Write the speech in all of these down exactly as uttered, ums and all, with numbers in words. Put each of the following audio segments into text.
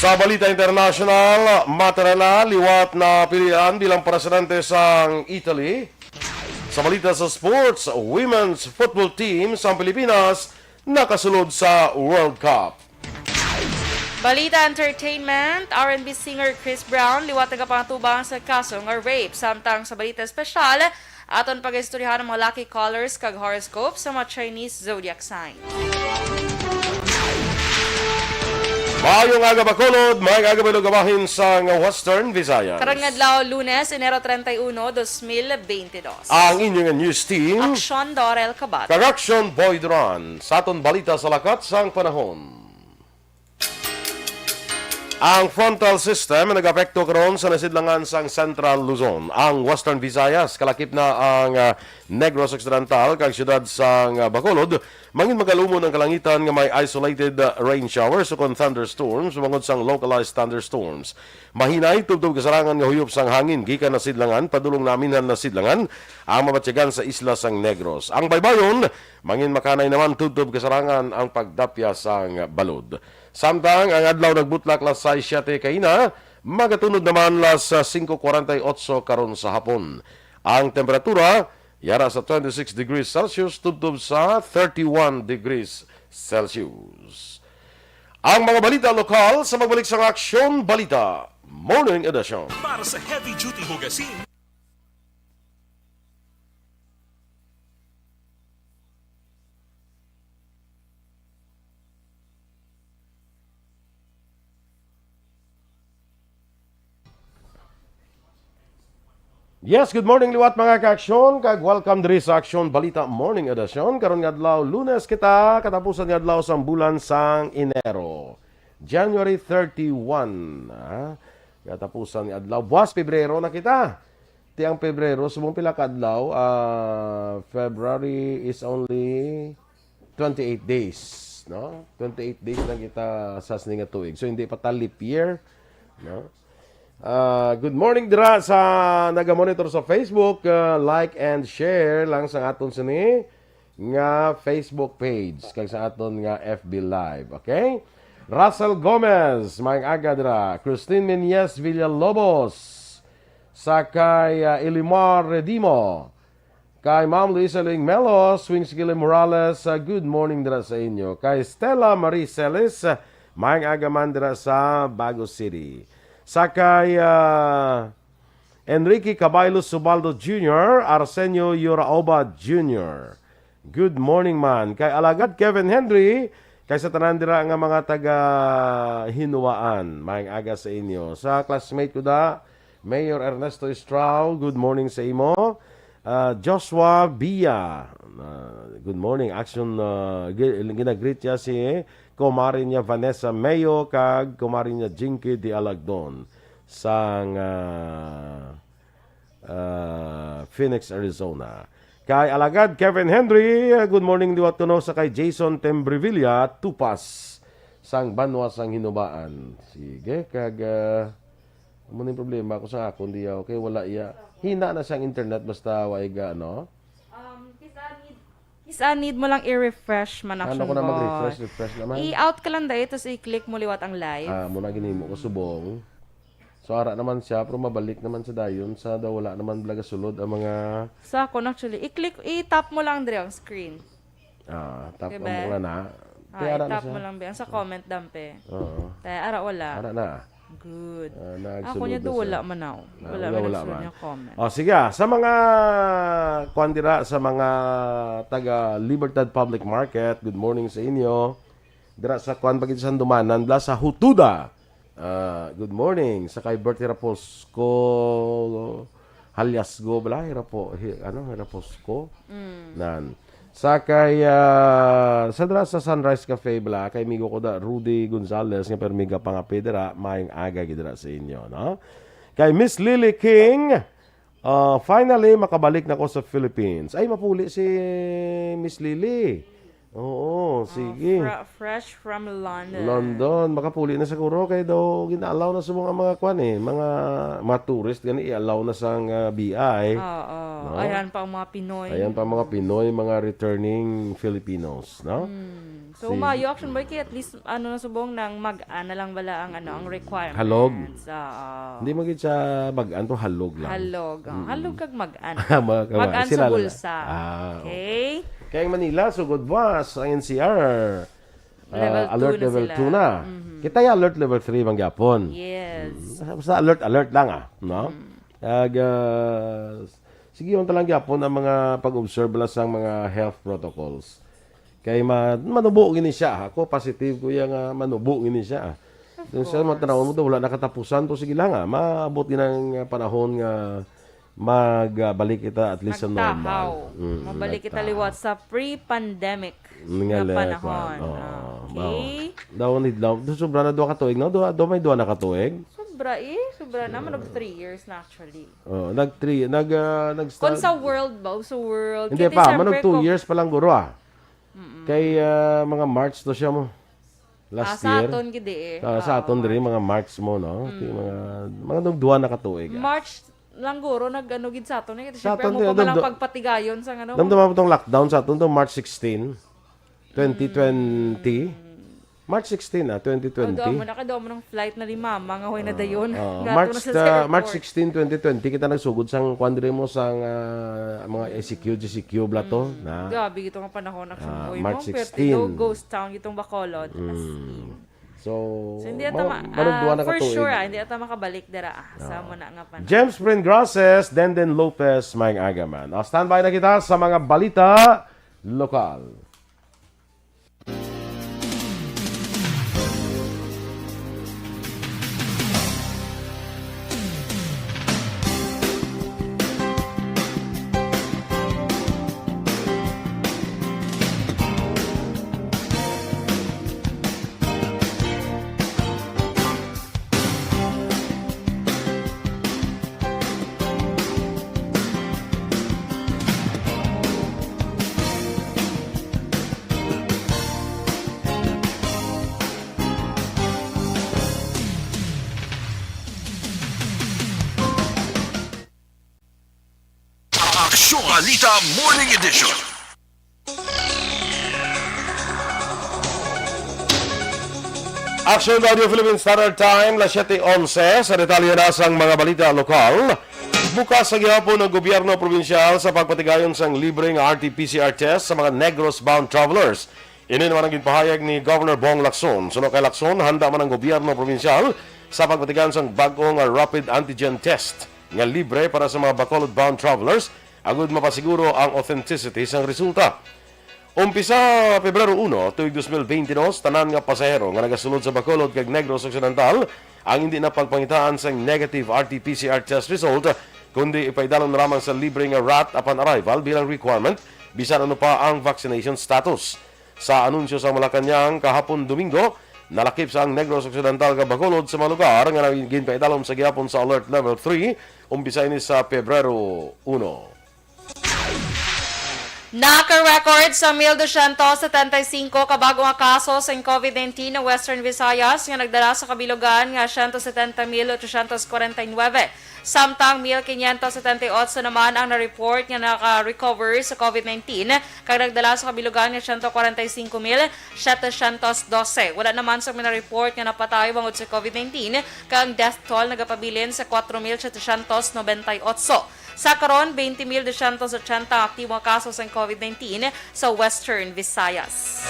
Sa balita international, Mattarella liwat na pilian bilang presidente sang Italy. Sa balita sa sports, women's football team sang Pilipinas nakasulod sa World Cup. Balita entertainment, R and B singer Chris Brown liwat nagapangatubang sa kaso nga rape, samtang sa balita espesyal, aton pagaistoryahan ang mga lucky colors kag horoscope sa mga Chinese zodiac sign. Maayong aga, Bacolod, maayong aga, Bacolod, kabahin sang Western Visayas. Karon nga adlaw, Lunes, Enero treinta y uno, dos mil veintidós. Ang inyong news team, Aksyon Dorel Kabat. Kag Aksyon Boy Duran. Sa aton balita sa lakat sang panahon. Ang frontal system nag-apekto karon sa nasidlangan sang Central Luzon, ang Western Visayas, kalakip na ang, ah, Negros Occidental, kag siyudad sang, ah, Bacolod. Mangin magalumon ang kalangitan nga may isolated, ah, rain showers ukon thunderstorms bangod sang localized thunderstorms. Mahinay tubtob kasarangan nga huyop sang hangin gikan nasidlangan padulong naminhan nasidlangan ang mabatyagan sa isla sang Negros. Ang baybayon, mangin makanay naman tubtob kasarangan ang pagdapya sang balod. Samtang ang adlaw nagbutlak las sais siete kaina, magatunod naman las singko kuwarenta y otso karon sa hapon. Ang temperatura yara sa twenty-six degrees Celsius tubtob sa thirty-one degrees Celsius. Ang mga balita lokal sa pagbalik sang Aksyon Balita Morning Edition. Para sa heavy duty hugasin. Yes, good morning liwat, mga ka-aksyon, kag welcome diri sa Aksyon Balita Morning Edition. Karon nga adlaw, Lunes kita, katapusan nga adlaw sang bulan sang Enero, January thirty-one, ah. Katapusan nga adlaw, buwas Pebrero na kita. Ti ang Pebrero, subong pila ka adlaw, ah, February is only twenty-eight days, no? Twenty-eight days lang kita sa sini nga tuig. So, hindi pa ta leap year, no? Ah, good morning dira sa naga-monitor sa Facebook. Ah, like and share lang sa aton sini nga Facebook page kag sa aton nga F B Live, okay? Russell Gomez, maayong aga dira. Christine Menyes Villalobos, sa kay, ah, Elimar Redimo, kay Ma'am Luisa Ling Melos, Swings Gilly Morales, ah, good morning dira sa inyo. Kay Stella Marie Celis, ah, maayong aga man dira sa Bago City. Sa kay, ah, Enrique Cabaylo Subaldo Junior, Arsenio Yoraoba Junior, good morning man. Kay Alagad Kevin Henry, kay sa tanan dira nga mga taga Hinuwaan, maayong aga sa inyo. Sa classmate ko da, Mayor Ernesto Estrao, good morning sa imo. Ah, Joshua Bia, ah, good morning. Action, ah, gi-, ginagreet niya si kumare niya Vanessa Mayo kag kumare niya Jinky de Alagdon sang, ah, ah, Phoenix, Arizona. Kay Alagad Kevin Henry, ah, good morning liwat kuno sa kay Jason Tembrevilla Tupas sang Banwa sang Hinubaan. Sige, kag, ah, amo ni problema ko sa akon diyaw kay wala iya. Hina na siyang internet basta wa iga, no? Um, kisa need, kisa need mo lang i-refresh man. Ano action ko na boss. Mag-refresh? Refresh naman. I-out ka lang dahil, tapos i-click mo liwat ang live. Ah, muna ginimo ko subong. So, ara naman siya, pero mabalik naman sa dayon sa daw wala naman bala gasulod ang mga. Sa akon, actually, i-click, i-tap mo lang diri ang screen. Ah, tap. Diba? Mo nga na. Ah, kaya ara na i-tap siya. Mo lang, be. Ang sa comment, dampe. Oo. Kaya ara wala. Ara na. Good. Ah, nagsulod. Ako niya na do siya. Wala man now. Ah, wala wala, man wala nagsulod man. Niya comment. Oh, sige, ah, sa mga kwan dira, sa mga taga Libertad Public Market, good morning sa inyo. Dira sa kwan, pagkita sa Handumanan, bla sa Hutuda. Ah, good morning. Sa kay Bertie Raposco, Haliasgo, bala, Rapo-, hi-, ano, Raposco? Mm. Nan. Sa kay, ah, sa dira sa Sunrise Cafe, bala, kay amigo ko da, Rudy Gonzalez, nga permi gapangape dira, maayong aga gid dira sa inyo, no? Kay Miss Lily King, ah, finally, makabalik na ko sa Philippines. Ay, mapuli si Miss Lily. Oo, Ah, sige. fra- fresh from London. London, makapuli na siguro kay daw gina-allow na sa mga, mga kwan eh, mga, mga tourist gani i-allow na sang ah, B I. Oo. No? Ayan pa ang mga Pinoy. Ayan pa mga Pinoy, mga returning Filipinos, no? Hmm. So, maayo, Action Boy, kay at least, ano na subong, nang mag-an na lang bala ang, ano, ang requirements. Halog. Oo. Hindi mo gid siya mag-an to, halog lang. Halog. Oh, halog kag mag-an. Mga kawa-, Mag-an sa sila lang. Bulsa. Ah, Okay? Kaya ang Manila, sugod buwas ang N C R. Ah, Level two alert na level sila. two na. Mhm. Kita yung alert level three man gyapon. Yes. Mm. Basta alert, alert lang ah, no? Kag ah, sige, yung talang gyapon ang mga pag-observe lang sa mga health protocols. Kay ma manubo gini siya. Ako positive ko yung ah, manubo gini siya. Yung sa mga tanaw mo to, wala nakatapusan to. Sige lang ah, maabot gini ang ah, panahon nga magbalik kita at least sa normal. Magtahaw. Mm, Mabalik kita magtahaw. Liwat sa pre-pandemic Nga na level, panahon. oo. Okay. Daw ni daw. Daw sobra na duha ka tuig, no? Duha, daw may duha na ka tuig. Sobra eh. Sobra na. Mag three years na actually. Oh, nag three, nag ah, nag Kung sa world ba? Sa world. Hindi Kaya pa, siyempre, manag two kung- years pa lang guro ah. Kay ah, mga March to siya mo. Last Ah, sa year. aton gid eh. Ah, sa Oo, aton diri March. Mga March mo, no? Ti mga mga nung duha na ka tuig. Ah. March lang guro nag-ano gid sa aton eh. Kasi Sa syempre aton mo din, pa man lang damdam- pagpatigayon sa ano. Damdam mo tong lockdown sa aton to March sixteen, twenty twenty. March sixteen ah, Ang duha mo twenty twenty. na, kay duha mo ng flight na ni mama nga way na dayon. Ah, Nga March ato na sa ah, airport. March sixteen, twenty twenty kita nagsugod sang kwan diri mo sang ah, mga A C Q, G C Q bla to. Na. Grabe gito nga panahon, Action Ah, Boy. March Mong perti sixteen. daw, ghost town gitong Bacolod. As in. So, So, hindi ata ma- ma- manugduan ah, na ka for tuig. Sure ah, hindi ata makabalik dira ah, sa mo na nga panahon. James Pringrases, Denden Lopez, may agaman. O, standby na kita sa mga balita lokal. Aksyon Balita Morning Edition. Action Radio Philippine Standard Time, las siete onse. Sa detalye na sang mga balita lokal, bukas sa gihapon ang gobyerno probinsyal sa pagpatigayon sang libre nga R T P C R test sa mga Negros bound travelers. Ini naman ang ginpahayag ni Governor Bong Lacson. Suno kay Lacson, handa man ang gobyerno probinsyal sa pagpatigayon sang bag-o nga rapid antigen test nga libre para sa mga Bacolod-bound travelers agud mapasiguro ang authenticity sang resulta. Umpisa Pebrero uno, tuig dos mil bente dos, tanan nga pasahero nga nagasulod sa Bacolod kag Negros Occidental ang hindi na pagpangitaan sang negative R T P C R test result, kundi ipaidalom na lamang sa libre nga rat upon arrival bilang requirement, bisan ano pa ang vaccination status. Sa anunsyo sa Malacañang kahapon Domingo, nalakip sa ang Negros Occidental kag Bacolod sa mga lugar nga nagin-, ginpaidalom sa gihapon sa Alert Level three, umpisa ini sa Pebrero uno. Naka-record sa mil dosyentos setenta y cinco ka bag-o nga kaso sa COVID nineteen ang Western Visayas, nga nagdala sa kabilugan nga siyento setenta mil ochosyentos kwarenta y nuebe. Samtang mil quinientos setenta y ocho naman ang na-report nga naka-recover sa COVID nineteen, kag nagdala sa kabilugan nga siyento kwarenta y cinco mil setecientos doce. Wala naman sa mga na-report nga napatay bangod sa COVID nineteen, kag ang death toll nagapabilin sa kwatro mil setecientos nobenta y ocho. Sa karon, twenty mil dosyentos ochenta ang aktibo nga kaso sang COVID nineteen sa Western Visayas.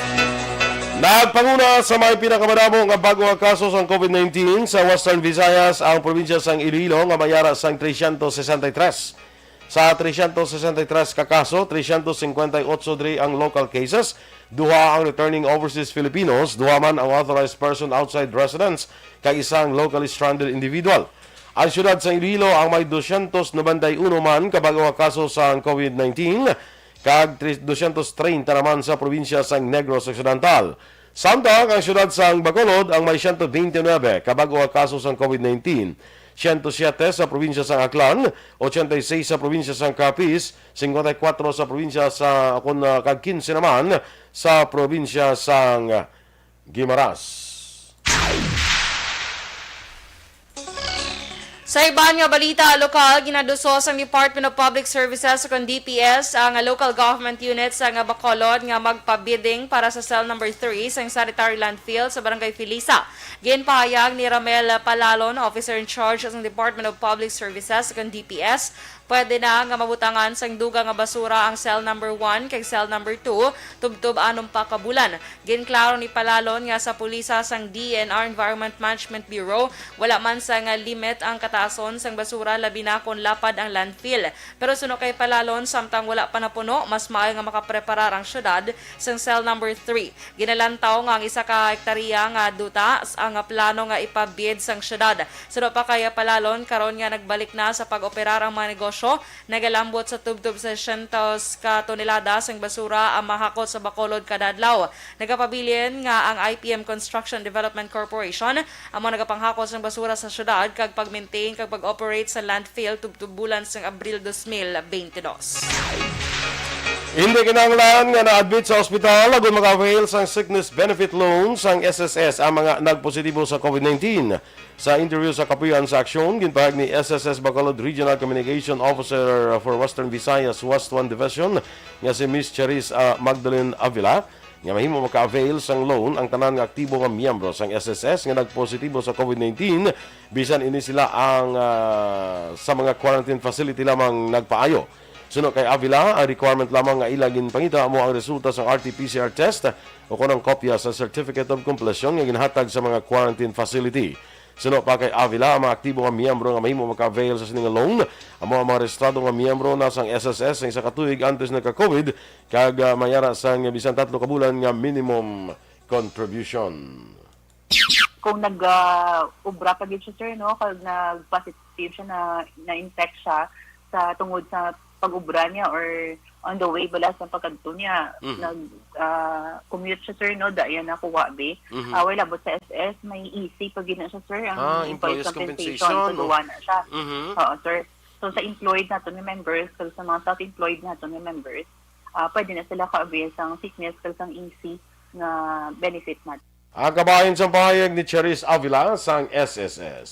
Nagpanguna sa may pinakamadamo nga bag-o nga kaso sang COVID nineteen sa Western Visayas ang probinsya sang Iloilo, nga may ara sang trescientos sesenta y tres. Sa trescientos sesenta y tres ka kaso, trescientos cincuenta y ocho diri ang local cases, duha ang returning overseas Filipinos, duha man ang authorized person outside residence, kag isang locally stranded individual. Ang siyudad sa Iloilo ang may dosyentos nobenta y uno man ka bag-o nga kaso sa COVID nineteen, kag tri-, dosyentos treinta naman sa probinsya sa Negros Occidental. Samtang ang siyudad sa Bacolod ang may siyento bente nuebe ka bag-o nga kaso sa COVID nineteen, siyento siyete sa probinsya sang Aklan, ochenta y seis sa probinsya sang Capiz, cincuenta y cuatro sa probinsya sa, kon, ah, kag quince naman sa probinsya sang Guimaras. Sa iban nga balita, lokal, ginaduso sang Department of Public Services o kon D P S ang local government unit sa nga Bacolod nga magpa-bidding para sa cell number three sang sanitary landfill sa Barangay Filisa. Ginpahayag ni Ramel Palalon, officer in charge sang Department of Public Services o kon D P S, pwede na nga mabutangan sang dugang nga basura ang cell number one kag cell number two tubtob anom pa ka bulan. Ginklaro ni Palalon nga sa pulisa sang D E N R Environment Management Bureau, wala man sang limit ang kataason sang basura, labi na kon lapad ang landfill. Pero suno kay Palalon, samtang wala pa napuno, mas maayo nga makapreparar ang syudad sang cell number three. Ginalantaw nga ang isa ka hektarya nga duta ang plano nga ipa-bid sang syudad. Suno pa kay Palalon, karon nga nagbalik na sa pag-operar ang mga negosyo, nagalambot sa tubtob sa siyento ka tonelada sang basura ang mahakot sa Bacolod kada adlaw. Nagapabilin nga ang I P M Construction Development Corporation amo nagapanghakot sang basura sa syudad kag pag-maintain kag pag-operate sa landfill tubtob bulan sang Abril dos mil bente dos. Hindi kinahanglan nga na-admit sa ospital agud maka-avail sang sickness benefit loan sang S S S ang mga nagpositibo sa COVID nineteen. Sa interview sa kapuy-an sa aksyon, ginpahayag ni S S S Bacolod Regional Communication Officer for Western Visayas West One Division nga si Miss Cherise, ah, Magdalene Avila, nga mahimo maka-avail sang loan ang tanan nga aktibo nga miyembro sang S S S nga nagpositibo sa COVID nineteen, bisan ini sila ang, ah, sa mga quarantine facility lamang nagpaayo. Suno kay Avila, ang requirement lamang nga ila ginpangita amo ang resulta sang R T P C R test o kon ang kopya sa Certificate of Completion nga ginhatag sa mga quarantine facility. Suno pa kay Avila, ang mga aktibo nga miyembro nga mahimo maka-avail sa sini nga loan amo ang mga rehistrado nga miyembro na sang S S S sa isa ka tuig antes nagka-COVID kag, ah, may ara sang bisan tatlo ka bulan nga minimum contribution. Kung nag, ah, obra pa gid siya, sir, no, kag nag-positive siya, na, na-infect siya sa tungod sa pag-obra niya or on the way bala sa pagkadto niya, Mhm. nag, ah, commute siya, sir, no, daya na kuwabe. Mhm. Ah, wala, but sa S S, may E C pa gid na siya, sir, ang Ah, employees employees compensation compensation, sa oh. gawa na siya. Mhm. Oo, sir. So, sa employed naton nga members, kag sa mga self-employed naton nga members, ah, pwede na sila ka-avail sang sickness kag sang E C nga benefit naton. Ang kabahin sang pahayag ni Cherise Avila sang S S S.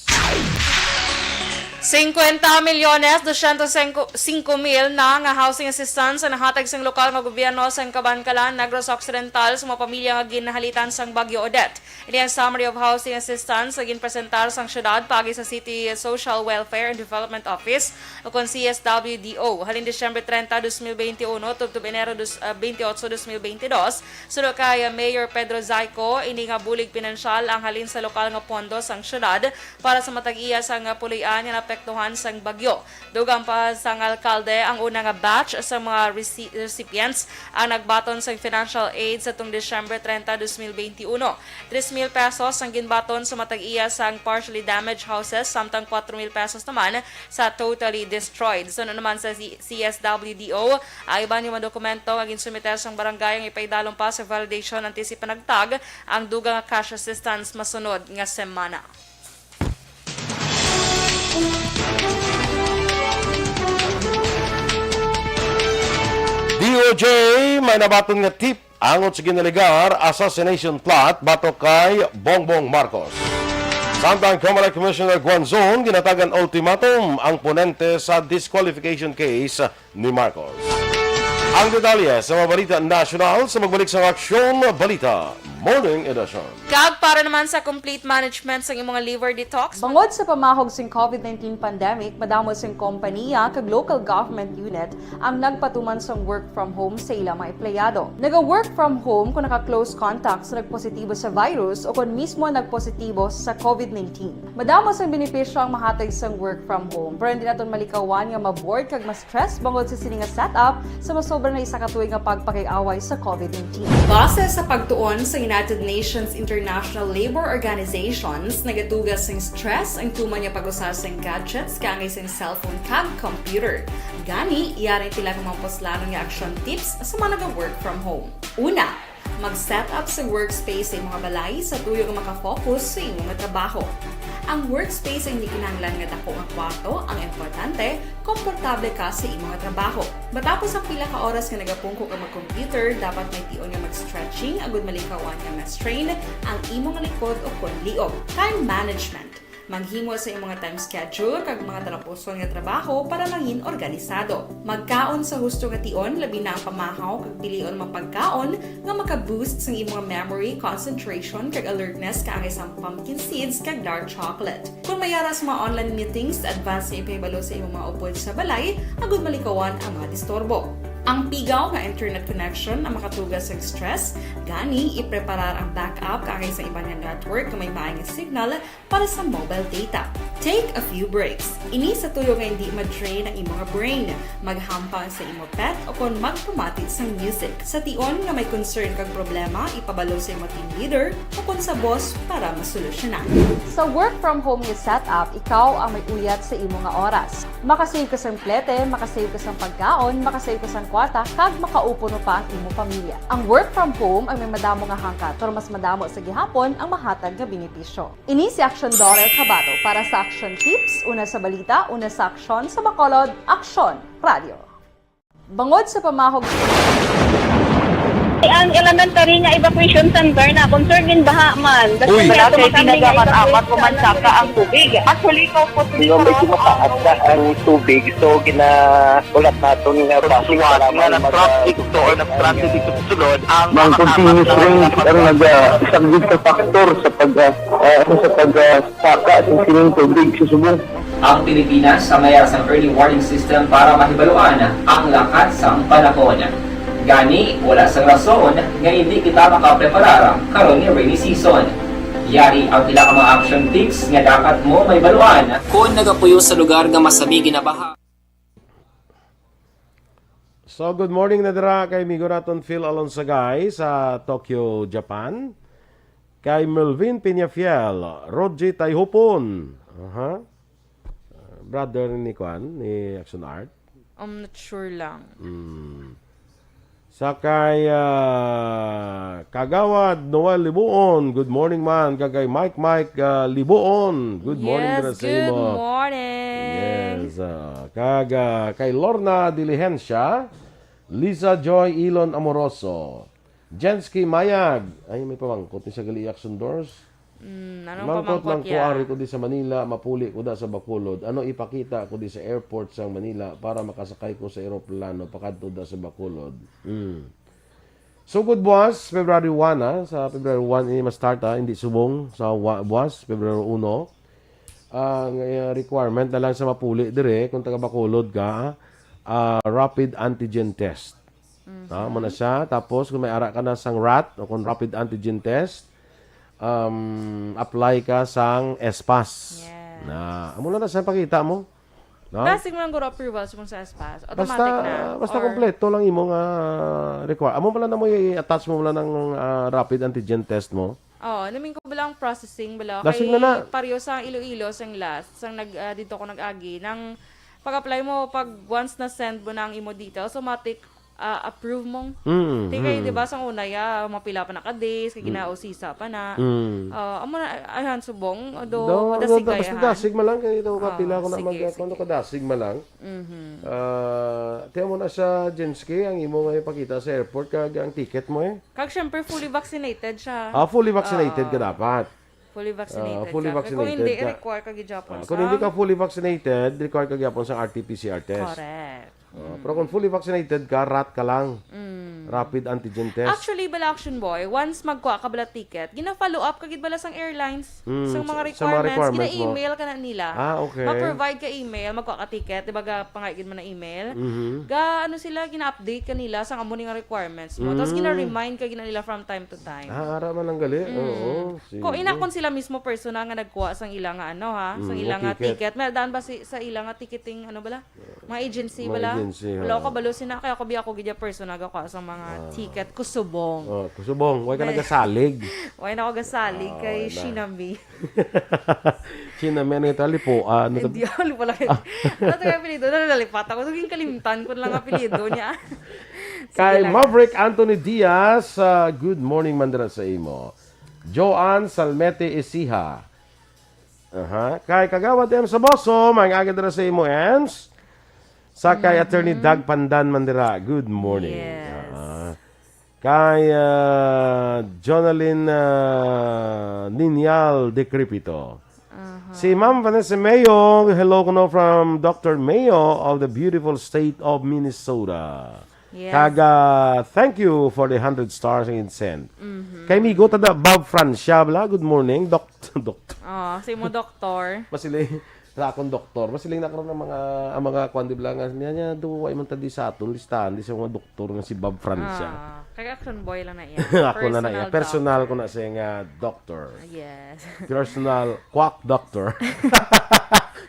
Cincuenta milyones doscientos cinco mil na nga housing assistance ang nahatag sang lokal nga gobyerno sang Kabankalan, Negros Occidental, sa mga pamilya nga ginhalitan sang Bagyo Odette. Ini ang summary of housing assistance nga ginpresentar sang syudad paagi sa City Social Welfare and Development Office, o kon C S W D O, halin Disyembre treinta, dos mil veintiuno, tubtob Enero dos, ah, veintiocho, dos mil veintidós, suno kay, ah, Mayor Pedro Zaico, ini nga bulig pinansyal ang halin sa lokal nga pondo sang syudad para sa matag-iya sang, ah, puloy-an nga naapektuhan sang bagyo. Dugang pa sang alkalde, ang una nga batch sa mga reci-, recipients ang nagbaton sang financial aid sa tung Disyembre treinta, dos mil veintiuno. Tres mil pesos ang ginbaton sa matag-iya sang partially damaged houses, samtang kuwatro mil pesos naman sa totally destroyed. Suno naman sa C-, C S W D O, ang iban nga mga dokumento nga ginsumiter sang barangay ang ipaidalom pa sa validation antes ipanagtag ang dugang nga cash assistance masunod nga semana. D O J, may nabaton nga tip angot sa ginalegar assassination plot batok kay Bongbong Marcos. Samtang Comelec Commissioner Guanzon, ginatagan ultimatum ang ponente sa disqualification case ni Marcos. Ang detalye sa mga balita nasyonal sa magbalik sang Aksyon Balita Morning Edition. Kag para naman sa complete management sang imong liver detox, bangod sa pamahog sing COVID nineteen pandemic, madamo sing kompaniya kag local government unit ang nagpatuman sang work from home sa ila mga empleyado. Naga-work from home kung naka-close contact sa nagpositibo sa virus o kon mismo nagpositibo sa COVID nineteen. Madamo sang benepisyo ang mahatag sang work from home, pero hindi naton malikawan nga ma-bored kag ma-stress bangod sa sini nga setup sa masobra na isa ka tuig nga pagpakig-away sa COVID nineteen. Base sa pagtuon sa United Nations International Labor Organizations, nagatuga sing stress ang tuman nga pag-usa sing gadgets kaangay sing cellphone kag computer. Gani, yari tila nga mga puslanon nga action tips sa mga naga-work from home. Una, mag-set up sa workspace sa imong balay sa tuyo nga makafocus sa imong trabaho. Ang workspace ay hindi kinahanglan nga dako nga kwarto. Ang importante, komportable ka sa imo nga trabaho. Matapos ang pila ka oras nga nagapungko ka mag-computer, dapat may tion nga mag-stretching agud malikawan nga ma-strain ang imo nga likod o kon liog. Time management. Maghimo sa imo nga time schedule kag mga talapuson nga trabaho para mangin organisado. Magkaon sa husto nga tion, labi na ang pamahaw kag pilion mga pagkaon nga maka-boost sang imo nga memory, concentration, kag alertness, kaangay sang pumpkin seeds kag dark chocolate. Kung may ara sa mga online meetings, advance nga ipahibalo sa imong mga upod sa balay agud malikawan ang mga disturbo. Ang pigaw nga internet connection ang makatuga sa stress, gani ipreparar ang backup kaangay sa iban nga network nga may maay nga signal para sa mobile data. Take a few breaks. Ini sa tuyo nga hindi ma-drain ang imo nga brain. Maghampang sa imo pet o kon magpamati sang music. Sa tion nga may concern kag problema, ipabalo sa imo team leader o kon sa boss para masolusyonan. Sa work from home nga setup, ikaw ang may uyat sa imo nga oras. Makasave ka sang plete, makasave ka sang pagkaon, makasave ka sang kwarta, kag makaupo pa ang imo pamilya. Ang work from home ay may madamo nga hangkat, pero mas madamo sa gihapon ang mahatag nga benepisyo. Ini si Aksyon Dorel Cabato para sa Aksyon Tips, una sa balita, una sa aksyon, sa Bacolod, Aksyon Radio. Bangod sa pamahog. Ang elementary nga evacuation center na concern din baha man. Uy! Wala kay tinaga man amat umansaka ang tubig. Actually, ko po. Medyo mataas na ang tubig, so gina-, ulat naton nga bus nga nag-traffic to or nag-transit dito sa sulod ang mga continuous rain ang naga-, isang big factor sa pag, ah, ah, sa pag, ah, saka sa sining tubig sa subong. Ang Pilipinas ang may sang early warning system para mahibaluan ang lakat sang panahon. Gani, wala sang rason nga hindi kita makapreparar karon nga rainy season. Yari ang pila ka mga action tips nga dapat mo mahibaluan. Kon nagapuyo sa lugar nga masami ginabaha. So, good morning na dira kay amigo naton Phil Alonsagay sa Tokyo, Japan. Kay Melvin Peñafiel, Rogie Tayhupon. Aha. Uh, brother ni kuan, ni Action Art. I'm not sure lang. Mm. Sa kay, ah, Kagawad Noel Libuon, good morning man. Kag kay Mike Mike, ah, Libuon, good morning. Yes, dira sa good imo. Morning. Yes, ah, kag, ah, kay Lorna Diligencia, Lisa Joy Ilon Amoroso, Jensky Mayag. Ay, may pamangkot ni sa gali Action Doors. Mm, anong Mangkot pamangkot lang ko, ya? Ari ko di sa Manila, mapuli ko da sa Bacolod. Ano ipakita ko di sa airport sang Manila para makasakay ko sa eroplano pakadto da sa Bacolod? Mm. So, good buwas, February one, ha? Sa February one, ini ma-start, ha? Hindi subong sa wa-, buwas, February uno. Ang, eh, requirement na lang sa mapuli dire, kung taga Bacolod ka, ah, rapid antigen test. Mhm. Ah, mo na siya. Tapos, kung may ara ka na sang rat o kung rapid antigen test, um, apply ka sang S pass. Yes. Na, amo na na sa pakita mo. No? Dasig mo lang guro approval sa kung sa S pass. Automatic Basta, na. basta Or kompleto lang imo nga require. Amo pala na mo i-attach mo lang ng, ah, rapid antigen test mo. Oo, namin ko bala ang processing bala. Dasig Kay na na. Pareho sa Iloilo, sang last, sang nag, ah, dito ko nag-agi, nang pag-apply mo, pag once na send mo na ang imo details, automatic, ah, approve mong. Mm, Di kay, mm. di ba, sang una, ya, mapila pa na ka days, kay Mm. ginausisa pa na. Mm. Ah, amo na, ayhan, subong, do, Do, dasig do, do, kaya, basta han. dasig man lang, kay ito, Ah, kapila ko na sige, mag-, sige. kung ano ka dasig man lang. Mhm. Ah, tiyan mo na sa Jensky, ang imo nga ipakita sa airport, kag ang ticket mo eh. Kag syempre, fully vaccinated siya. Ah, fully vaccinated Oo. ka dapat. Fully vaccinated Ah, fully ka. Kung vaccinated hindi, ka. require ka gid gyapon Ah, kung sa hindi ka fully vaccinated, require ka gyapon sa R T P C R test. Correct. Ah, Mm. pero kung fully vaccinated ka, rat ka lang. Mm. Rapid antigen test. Actually, bala Action Boy, once magkuha ka bala ticket, gina-follow up ka gid bala sang airlines, Mm, sa mga sa, sa mga requirements, requirements mo. gina-email ka na nila. Ah, okay. Ma-provide ka email, magkuha ka ticket, di ba, ga-, pangay gid mo na email. Mhm. Ga, ano sila, gina-update ka nila sang amo ni nga requirements mo. Tapos Mm. gina-remind ka gid na nila from time to time. Ah, ara man lang gali. Mm. Oo, Ko, sige. ina kon sila mismo personal nga nagkuha sang ila nga ano, ha, sang Mm, ila nga ticket. ticket. May daan ba si, sa ila nga ticketing, ano bala? Mga agency Mga bala? agency, Wala ha. ko kabalo sina, kaya ako biya ko gid ya personal gakuha sang mga Ah. ticket kusubong. Oh, kusubong. Why ka May nagasalig? Why na ako gasalig Ah, kay wala. Shinami? Shinami, ano ito? Lipo, ah, ano ito? Hindi, ano pala yun? Ah. Ano ito yung apelido? Nalalipat ako. Naging kalimtan ko na lang apelido niya. Sige Kay lang. Maverick Anthony Diaz, ah, good morning, mandara sa imo. Joanne Salmete Isiha. Aha. Kay Kagawad M Saboso, may aga dira sa imo, Ems. Sa kay Attorney Doug Pandan man dira. Good morning. Yes. Aha. Kay, ah, Jonalyn, ah, Ninyal Decrepito. Aha. Si Ma'am Vanessa Mayo, hello kuno from Doctor Mayo of the beautiful state of Minnesota. Yes. Kag, ah, thank you for the hundred stars nga sent. Mhm. Kay migo ta da Bob Francia bala. Good morning, Doc-, Doctor. Oh, si mo doktor. Masiling sa akon doktor. Masiling na karon ang mga, ang mga kwan, di ba, nga niya, niya, do, ay man ta di sa aton listahan, di sa mga doktor nga si Bob Francia. Ah, kay action boy lang na iya. Ako na na iya. Personal Personal ko doctor. na siya nga doctor. Yes. Personal quack doctor.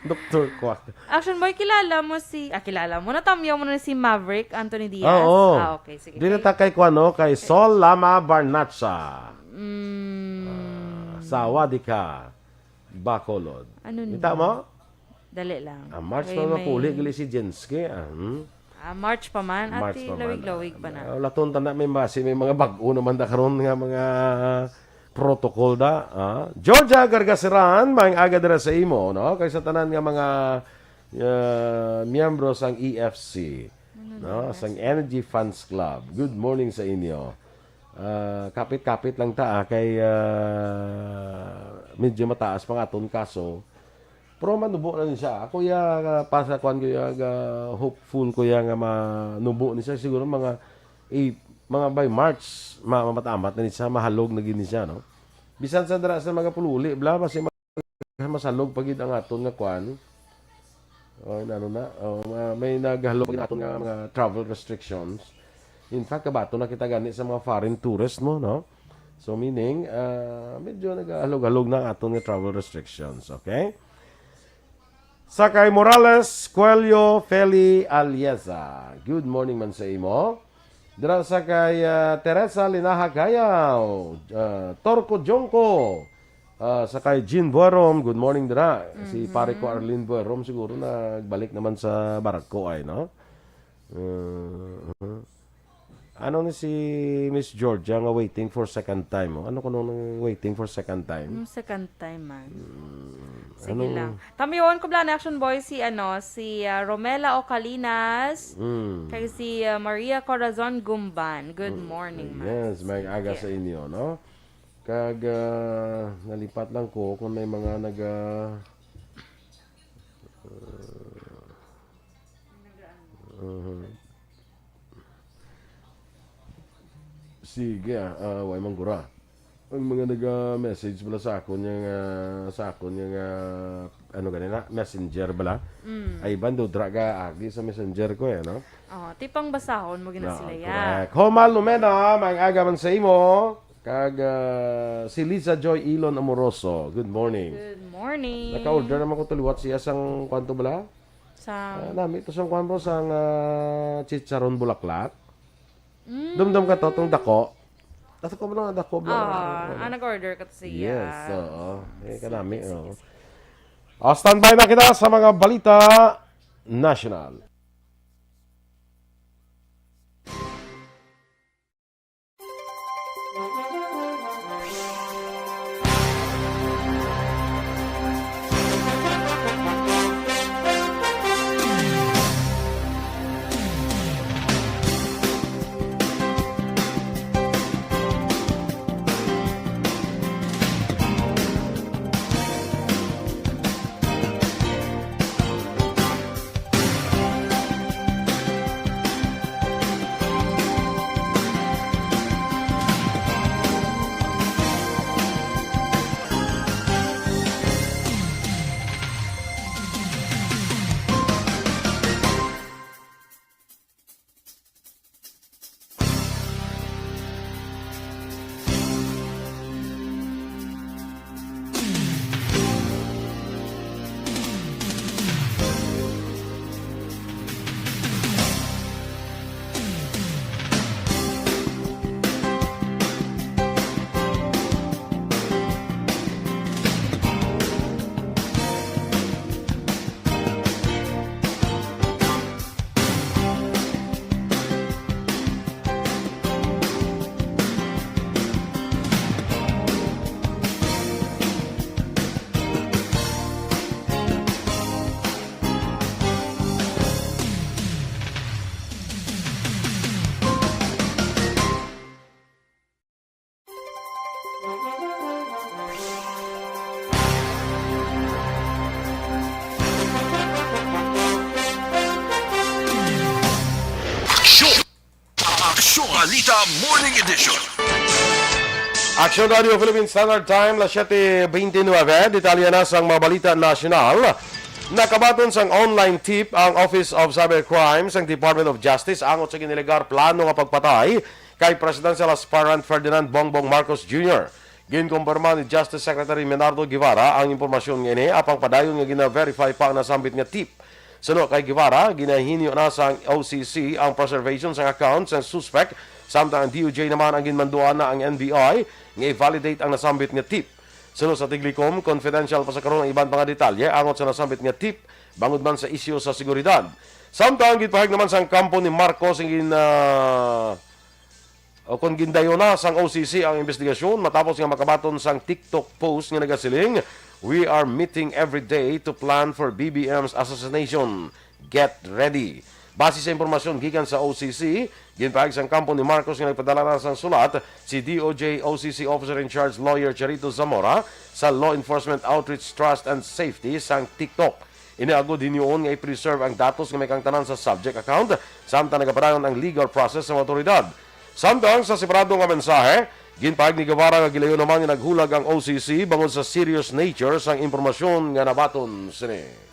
Doctor quack. Action boy, kilala mo si, ah, kilala mo, natamyaw mo na si Maverick Anthony Diaz? Ah, oo. Ah, okay, sige. Dili ta kay kuan, no? Kay Sol Lama Barnacha. Mm. Ah, sawadee ka, Bacolod. Ano Kita ni? mo? Dali lang. Ah, March Kay pa may mapuli, gali si Jenske, ah. Hmm? Ah, March pa man. March Ati, pa man. lawig-lawig pa na. Ah, laton ta na, may masi, may mga bag-o naman da karon nga mga protocol da, ah. Georgia Gargaseran, maayong aga dira sa imo, no? Kay sa tanan nga mga, ah, miyembro sang E F C, Ano no? na, Sang yes. Energy Fans Club. Good morning sa inyo. Ah, kapit-kapit lang ta, ah, kay, ah, medyo mataas pa nga aton kaso. Pero manubo na ni siya. Ako ya, ah, pa sa kwan ko ya, ah, hopeful ko ya nga manubo ni siya. Siguro mga, eh, mga by March, ma-, matamat na ni siya, mahalog na gid ni siya, no? Bisan sa dira sa mga pululi, bla, basi ma-, masalog pa gid ang aton nga kwan. Oh, ano na, oh, ma-, may naghalog pa gid aton nga mga travel restrictions. In fact, kabato na kita gani sa mga foreign tourist mo, no? So, meaning, ah, medyo nagahalog-halog na ang aton nga travel restrictions, okay? Sa kay Morales, Coelho, Feli, Alieza. Good morning man sa imo. Dira sa kay, ah, Teresa Linaha Gayaw, ah, Torco Jongco. Ah, sa kay Jean Buerom, good morning dira. Si Mhm. pare ko Arlene Buerom siguro nagbalik naman sa barko ay, no? Uh, ano ni si Miss Georgia nga waiting for second time, oh? Ano kuno nang waiting for second time? Yung second time man. Mm, Sige ano? lang. Tamyawan ko bala na action boy si, ano, si, ah, Romela Ocalinas, Mm. kay si, ah, Maria Corazon Gumban. Good Mm, morning, ma'am. yes, may aga Yes. sa inyo, no? Kag, ah, nalipat lang ko kung may mga nag, ah, uh, mhm. Sige, ah, ah, way manggura. Ang mga naga-message bala sa akon nga, nga, sa akon nga, nga, ano gani na, messenger bala. Mm. Ay, bando, dra ga agi sa messenger ko eh, no? Oh, tipang basahon mo gina Na, sila ya. correct. Homal Lumena, may aga man sa imo. Kag, ah, si Liza Joy Ilon Amoroso. Good morning. Good morning. Naka-order naman ko to liwat siya sang kwanto bala? Sa Ah, nami to sang kwan bro, sang, ah, chicharon bulaklak. Mm. Dumdum ka to, tong dako. Dako mo lang, dako mo lang. Ah, ah, nag-order ka to siya. Yes, oo. Eh, Sige, kanami, sige, oo. sige. Ah, standby na kita sa mga balita national. Balita Morning Edition. Action Radio Philippine Standard Time, las siete veintinueve. Detalye na sang mga balita nasyonal. Nakabaton sang online tip ang Office of Cybercrime sang Department of Justice angot sa ginalegar plano nga pagpatay kay presidential aspirant Ferdinand Bongbong Marcos Junior. Ginkumpirma ni Justice Secretary Menardo Guevara ang impormasyon nga ini, apang padayon nga gina-verify pa ang nasambit nga tip. Suno kay Guevara, ginahingyo na sang O C C ang preservation sang account sang suspek, samtang ang D O J naman ang ginmanduan na ang N B I nga i-validate ang nasambit nga tip. Suno sa Tiglicom, confidential pa sa karon ang iban pa nga detalye angot sa nasambit nga tip, bangod man sa isyu sa seguridad. Samtang ginpahayag naman sang kampo ni Marcos ang gin-, ah, o kon gindayon na sang O C C ang investigasyon matapos nga makabaton sang TikTok post nga nagasiling, "We are meeting every day to plan for B B M's assassination. Get ready." Base sa impormasyon gikan sa O C C, ginpahayag sang kampo ni Marcos nga nagpadala na sang sulat si D O J O C C Officer in Charge Lawyer Charito Zamora sa Law Enforcement Outreach Trust and Safety sang TikTok. Ini agud hinyoon nga i-preserve ang datos nga may kaangtanan sa subject account, samtang nagapadayon ang legal process sa mga awtoridad. Samtang sa separado nga mensahe, ginpahayag ni Guevara nga gilayon naman nga naghulag ang O C C bangod sa serious nature sang impormasyon nga nabaton sini.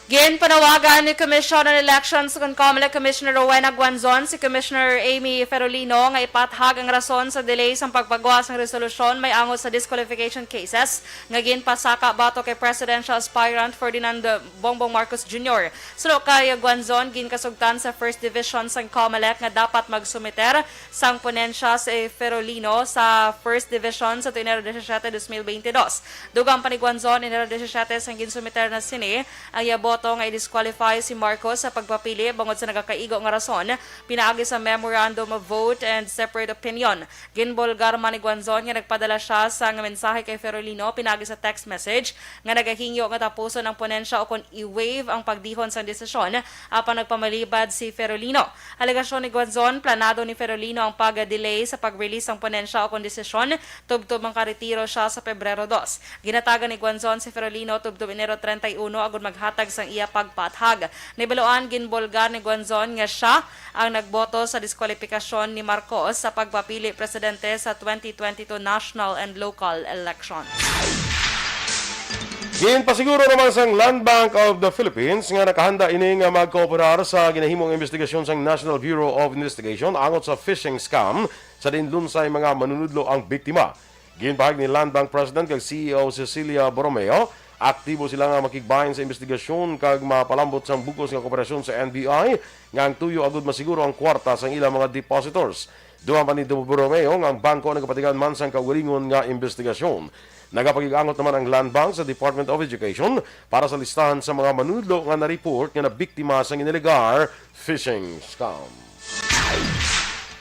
Ginpanawagan ni Commission on Elections kon COMELEC Commissioner Rowena Guanzon si Commissioner Amy Ferolino nga ipathag ang rason sa delay sang pagpagawa sang resolusyon may angot sa disqualification cases nga ginpasaka batok kay presidential aspirant Ferdinand Bongbong Marcos Junior. Suno kay Guanzon, ginkasugtan sa First Division sang COMELEC nga dapat magsumiter sang ponensya si Ferolino sa First Division sa Enero disisiete, dos mil bentidós. Dugang pa ni Guanzon, Enero disisiete sang ginsumiter na sini ang iya boto nga i-disqualify si Marcos sa pagpapili bangod sa nagakaigo nga rason pinaagi sa memorandum of vote and separate opinion. Ginbulgar man ni Guanzon nga nagpadala sia sang mensahe kay Ferolino pinaagi sa text message nga nagahingyo nga tapuson ang ponensya o kon i-waive ang pagdihon sang desisyon, apan nagpamalibad si Ferolino. Alegasyon ni Guanzon, planado ni Ferolino ang pag-delay sa pag-release sang ponensya o kon desisyon tubtob makaretiro sia sa Pebrero dos. Ginhatagan ni Guanzon si Ferolino tubtob Enero treinta y uno agud maghatag sang iya pagpathag. Nahibaluan, ginbulgar ni Guanzon nga sia ang nagboto sa diskwalipikasyon ni Marcos sa pagpapili presidente sa twenty twenty-two national and local elections. Ginpasiguro naman sang Land Bank of the Philippines nga nakahanda ini nga magkooperar sa ginahimong investigasyon sang National Bureau of Investigation angot sa phishing scam sa diin lunsay mga manunudlo ang biktima. Ginpahayag ni Land Bank President kag C E O Cecilia Borromeo, aktibo sila nga makigbahin sa investigasyon kag mapalambot sang bug-os nga kooperasyon sa N B I nga ang tuyo agud masiguro ang kwarta sang ilang mga depositors. Dugang pa ni Borromeo nga ang bangko nagapatigayon man sang kaugalingon nga investigasyon. Nagapakig-angot naman ang Land Bank sa Department of Education para sa listahan sa mga manunudlo nga na-report nga nabiktima sang ginalegar phishing scam.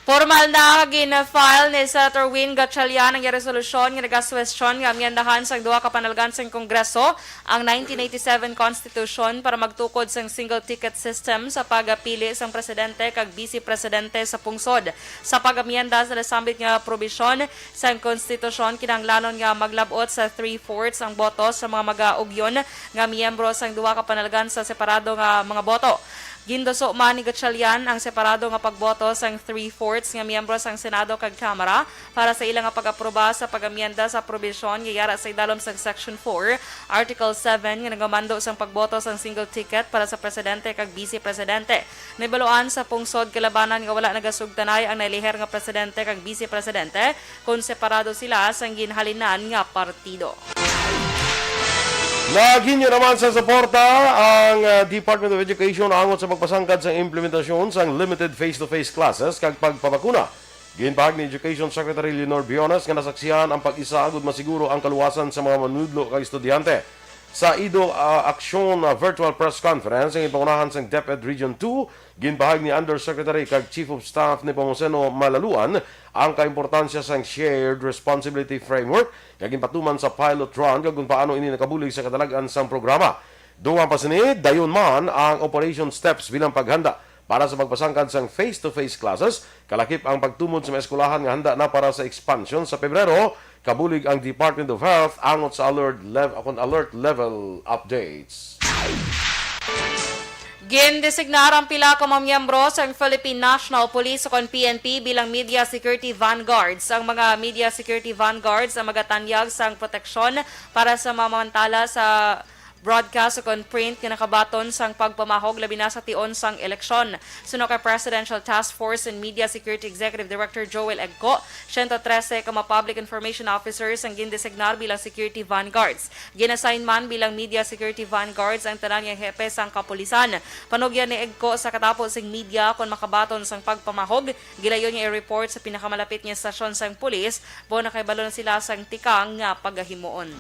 Formal na gin-file ni Senator Win Gatchalian ang iya resolusyon nga nagasuwestyon nga amyendahan sang duha ka panalgan sang Kongreso ang nineteen eighty-seven Constitution para magtukod sang single ticket system sa pagpili sang presidente kag bise presidente sa pungsod. Sa pag-amyenda sa nasambit nga probisyon sang konstitusyon, kinahanglanon nga maglab-ot sa three-fourths ang boto sa mga magaugyon nga miyembro sang duha ka panalgan sa separado nga mga boto. Ginduso man ni Gatchalian ang separado nga pagboto sang three-fourths nga miyembro sang Senado kag Kamara para sa ila nga pag-aproba sa pag-amyenda sa probisyon nga yara sa idalom sang Section four, Article seven, nga nagamando sang pagboto sang single ticket para sa presidente kag bise presidente. Nahibaluan sa pungsod kalabanan nga wala nagasugtanay ang nailiher nga presidente kag bise presidente kon separado sila sang ginhalinan nga partido. Naghinyo naman sa suporta ang, ah, Department of Education angot sa pagpasangkad sa implementasyon sang limited face-to-face classes kag pagpabakuna. Ginpahayag ni Education Secretary Leonor Briones nga nasaksihan ang pag-isa agud masiguro ang kaluwasan sa mga manunudlo kag estudyante. Sa Ido, ah, Aksyon, ah, virtual press conference nga ginpangunahan sang DepEd Region two, ginpahayag ni Undersecretary kag Chief of Staff Nepomuceno Malaluan ang kaimportansya sang shared responsibility framework nga ginpatuman sa pilot run kag kon paano ini nakabulig sa kadalag-an sang programa. Dugang pa sini, dayon man ang operation steps bilang paghanda para sa pagpasangkad sang face-to-face classes, kalakip ang pagtumod sa mga eskwelahan nga handa na para sa expansion sa Pebrero, kabulig ang Department of Health angot sa alert lev-, akon alert level updates. Gindesignar ang pila ka mga miyembro sang Philippine National Police ukon P N P bilang media security vanguards. Ang mga media security vanguards ang magatanyag sang proteksyon para sa mamantala sa broadcast ukon print nga nakabaton sang pagpamahog, labi na sa tion sang eleksyon. Suno kay Presidential Task Force on Media Security Executive Director Joel Egco, siyento trese ka mga public information officers ang gindesignar bilang security vanguards. Gin-assign man bilang media security vanguards ang tanan nga hepe sang kapulisan. Panugyan ni Egco sa katapo sing media kon makabaton sang pagpamahog, gilayon nga i-report sa pinakamalapit nga estasyon sang pulis, bangod nakahibalo na sila sang tikang nga pagahimuon.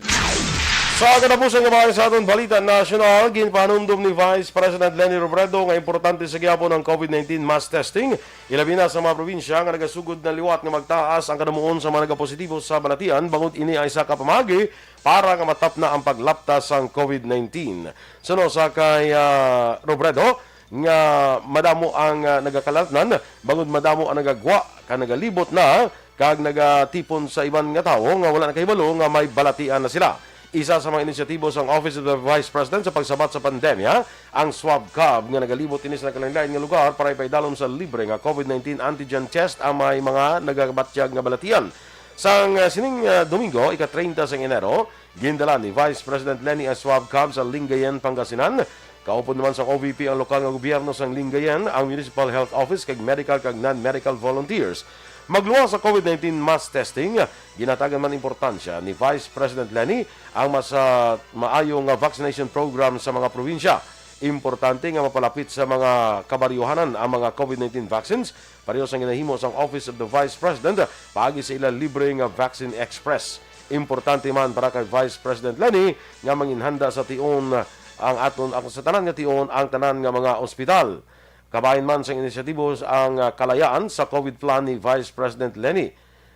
Sa katapusan nga bahagi sa aton balita nasyonal, ginpahanumdom ni Vice President Leni Robredo nga importante sa gihapon ang COVID nineteen mass testing, ilabi na sa mga probinsya nga nagasugod na liwat nga magtaas ang kadamuon sa mga nagapositibo sa balatian, bangod ini ang isa ka pamaagi para nga matapna ang paglapta sang COVID nineteen. Suno sa kay, ah, Robredo, nga madamo ang, ah, nagakalatnan, bangod madamo ang nagagwa, ka nagalibot na, kag nagatipon sa iban nga tawo nga wala nakahibalo nga may balatian na sila. Isa sa mga inisyatibo sang Office of the Vice President sa pagsabat sa pandemya, ang swab cab nga nagalibot ini sa nagkalainlain nga lugar para ipaidalom sa libre nga COVID nineteen antigen test ang may mga nagabatyag nga balatian. Sang, ah, sining, ah, Domingo, ika-treinta sang Enero, gindala ni Vice President Leni ang swab cab sa Lingayen, Pangasinan. Kaupod naman sang O V P ang lokal nga gobyerno sang Lingayen, ang Municipal Health Office, kag medical kag non-medical volunteers. Magluwas sa COVID nineteen mass testing, ginatagan man importansya ni Vice President Leni ang mas, ah, maayo nga vaccination program sa mga probinsya. Importante nga mapalapit sa mga kabaryohanan ang mga COVID nineteen vaccines, pareho sang ginahimo sang Office of the Vice President paagi sa ila libre nga Vaccine Express. Importante man para kay Vice President Leni nga manginhanda sa tion ang aton, ang sa tanan nga tion ang tanan nga mga ospital. Kabahin man sang inisyatibo ang, ah, kalayaan sa COVID plan ni Vice President Leni.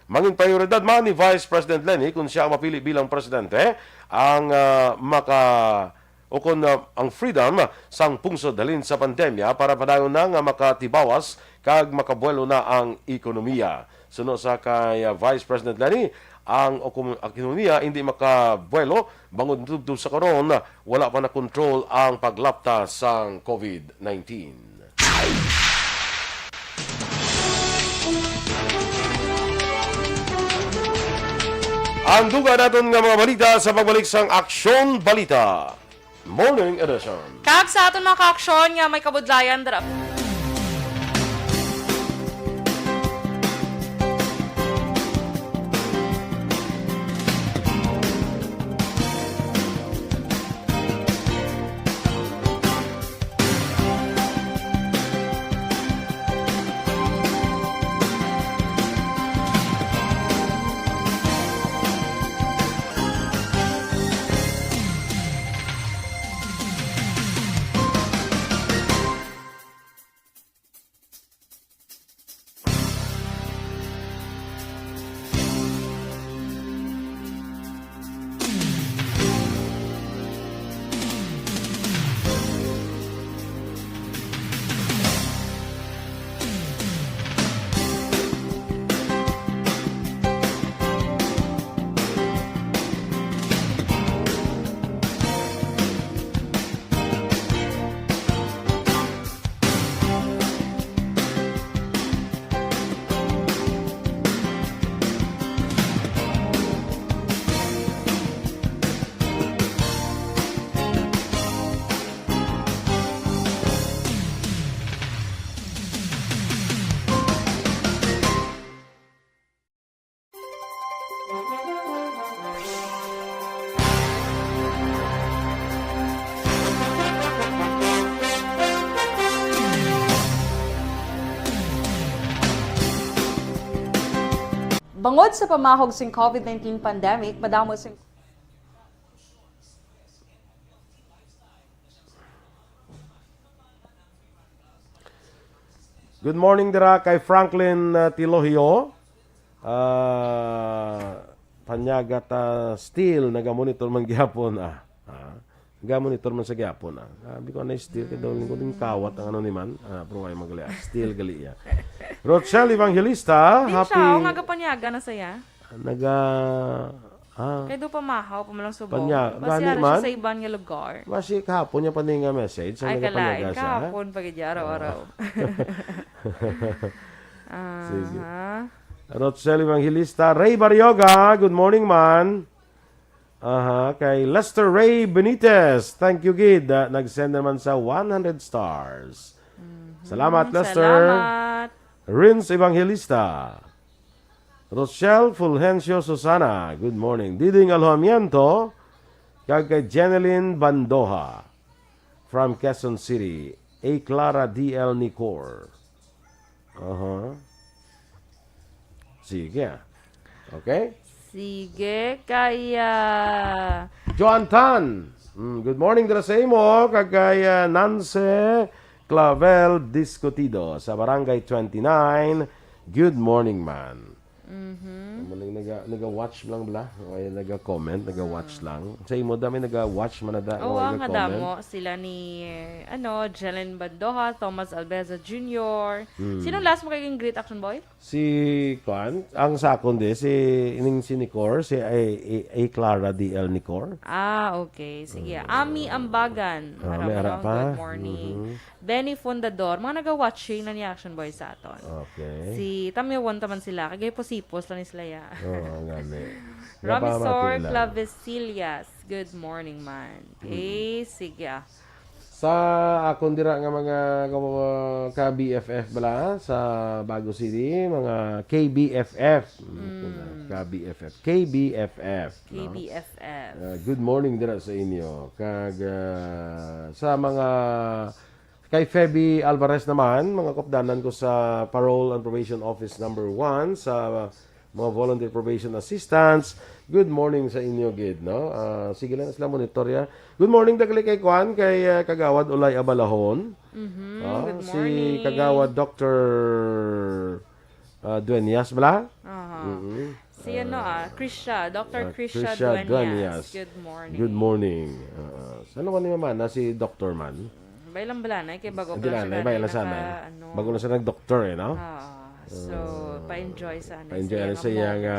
Mangin prioridad man ni Vice President Leni, kung siya ang mapili bilang presidente, ang, ah, maka-, o kon, ah, ang freedom sang pungsod halin sa pandemya para padayon na nga makatibawas kag makabuelo na ang ekonomiya. Suno sa kay, ah, Vice President Leni, ang okom-, ekonomiya hindi makabuelo bangod tubtob sa karon wala pa na kontrol ang paglapta sang COVID nineteen. Ang dugang naton nga mga balita sa pagbalik sang Aksyon Balita Morning Edition. Kag sa aton mga kaaksyon nga may kabudlayan dira. Bangod sa pamahog sing COVID nineteen pandemic, madamo sing Good morning dira kay Franklin, uh, Tilogio. Ah, panyaga ta still nagamonitor man gihapon, ah. Ah, nagamonitor man sa gihapon, ah. Sabi ko na still kay daw lingkod ng kawat ang ano ni man. Ah, pero ay magalia. Still gali ya. Rochelle Evangelista, Di happy siya, o nga gapanyaga na saya. Naga Ah. Kay do pamahaw pa man lang subong. Panya, basi gani ara siya man? Sa iban nga lugar. Basi kahapon niya pa ni nga message, sa Ay, mga kalay, panyaga sa, ha? Kahapon pa gid, araw-araw. Ah. Sige. Aha. Rochelle Evangelista, Ray Barrioga, good morning, man. Aha, kay Lester Ray Benitez, thank you, gid. Ah, nag-send naman sa one hundred stars. Mhm. Salamat, Lester. Salamat. Rins Evangelista. Rochelle Fulgencio Susana, good morning. Diding Alojamiento, kag kay Jeneline Bandoja from Quezon City, A Clara D L Nicor. Aha. Sige. Okay? Sige, kaya Joan Tan. Mm, good morning dira sa imo, kag kay, ah, Nance Clavel Discutido sa Barangay twenty-nine. Good morning, man. Mhm. Amo lang naga, naga-watch lang bala. O, ay, naga-comment, naga-watch Ah. lang. Sa imo, dami naga-watch man na da, Oo, o, ang naga-comment. Damo sila ni, ano, Jelen Bandoja, Thomas Albeza Junior. Hmm. Sino last mo kay greet, Action Boy? Si, kwan, ang sa akon di, si, ining si Nicor, si A, A, A Clara D L Nicor. Ah, okay. Sige. Ah. Ami Ambagan. Ah, may ara pa. Good morning. Mhm. Benny Fundador, mga naga-watching na ni Action Boy sa aton. Okay. Si Tamyawon taman sila, kag hipos-hipos lang ni sila, ya. Oo, gani. Romisor Napamati lang. Clavesillas, good morning, man. Mm. Eh, sige, ah. Sa akon dira nga mga ka, ka B F F bala, sa Bago City, mga K B F F. Mm, Mm. Ka B F F. K B F F, no? K B F F. Ah, good morning dira sa inyo. Kag, ah, sa mga Kay Feby Alvarez naman, mga kaupdanan ko sa Parole and Probation Office number one, sa mga volunteer probation assistants. Good morning sa inyo, gid, no? Ah, sige lang sila monitor, ya. Good morning, dagali kay Kwan, kay, ah, Kagawad Ulay Abalahon. Mhm, Ah, good si morning. Kagawad Doctor, ah, Dueñas, bala? Aha. Mm-mm. Si ano, ah, Krisha, Doctor Ah, Krisha Krisha Dueñas. Dueñas. Good morning. Good morning. Ah, saan naman ni Mama? Na si Doctor man? Mm, bay lang bala na, kay bago Hindi pa lang lang, siya bay lang gani sana. naka, ano. Bago lang siya nag-doctor, eh, no? Ah, so, Ah, pa-enjoy sana pa-enjoy siya na nga siya moment. nga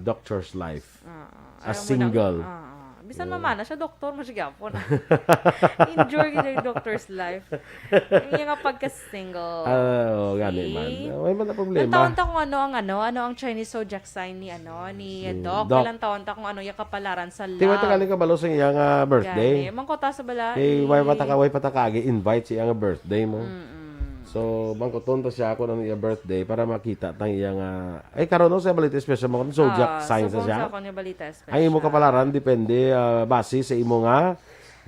doctor's life. Ah, As ayaw mo nang, single. ah, bisan Oo. mamana siya, doktor mo siya gyapon. Enjoy gyud ang doctor's life. Ang iya nga pagka-single. Ah, oo, gani man. See? Ah, way man na problema. Lantawon ta kung ano ang, ano, ano ang Chinese zodiac sign ni, ano, ni Ni Doc. Doc. Lantawon ta kung ano iya kapalaran sa love. Ti, way ta gani kabalo sa iya nga birthday. Gani. Mangkot ta sa bala. Kay way pa ta ka, way pa ta kaagi invite sa iya nga birthday mo. Mm-mm. So, mangkoton ta siya kung ano iya birthday para makita tang iya nga, ay, karon, no, sa balita special mo, kung zodiac Ah, sign sa subong siya. sa akong balita special. Ang imo kapalaran depende, ah, base sa imo nga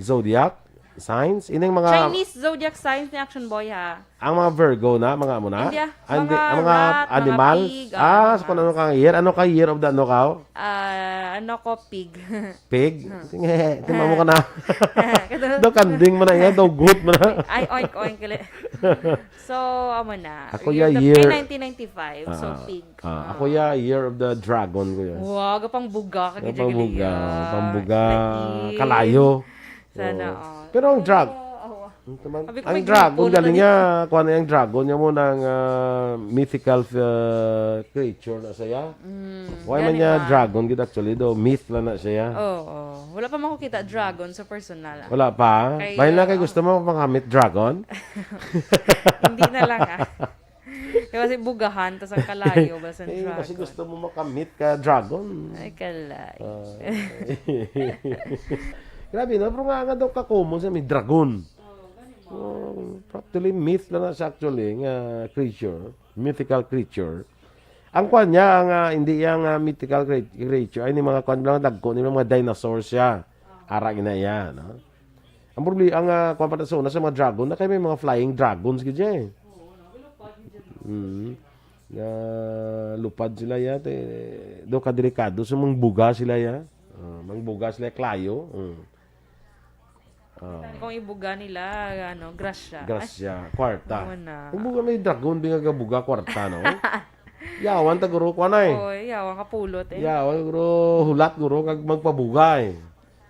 zodiac signs. Ining mga Chinese zodiac signs ni Action Boy, ha? Ang mga Virgo na, mga amo na? Hindi, ah. Ah, hindi. Mga Ang mga rat, mga animals? pig, ah, Ah, mga sa kung ano kang year? Ano ka year of the ano ka? Ah, ano ko, pig. Pig? Hmm. Sige, tingnan mo ka na. Kadu- Daw kanding mo na yan, daw goat mo na. Ay, oink, oink, kali. So, amo na. Ako Year ya of the year pig, nineteen ninety-five, so Ah, pig. ah, Ah. ako ya year of the dragon ko ya. Wow, gapang buga ka gid Gapang buga, ya. Pambuga, Lain. Kalayo. Sana Oo. all. Pero ang drag-, Pero, awa. Ang taman-, Sabi ko, ang may dragon, grupo na galing gani. niya, kuha na yung dragon niya mo ng, ah, mythical, ah, creature na siya. Mm, Why man gani niya man. dragon gid actually, do myth lang na siya. Oo. Wala pa man ko kita dragon sa personal, ah. Wala pa? Kay, Bahin lang kay ah, gusto mo makamit dragon? Hindi na lang, ah. Kaya kasi bugahan, tas ang kalayo, basta Eh, dragon. Kasi gusto mo makamit ka dragon. Ay, kalay. Ah. Grabe, no? Pero nga, nga daw kakomo siya, may dragon. Oh, gani mo. Oh, practically myth lang na siya actually, nga creature, mythical creature. Ang kwan niya, ang, ah, hindi yang, ah, mythical crea-, creature, ay, ni mga kwan lang, dagko, ni mga dinosaur siya. Ara ina iya, no? Ang problema, ang, ah, kwan pa ta sa una, sa mga dragon, na kay may mga flying dragons, gid siya, eh. Mm. Nga lupad sila, ya, te, do ka delikado sa mga buga sila, ya. Ah, mga buga sila, klayo. Mm. Ah. Kung ibuga nila, ano, grasya. Grasya, Ay, kwarta. Ano na? Ang buga may dragon, di nga buga, kwarta, no? Yawan ta, guro, kwan, eh. Oy, yawan ka pulot, eh. Yawan, guro, hulat, guro, kag magpabuga, eh.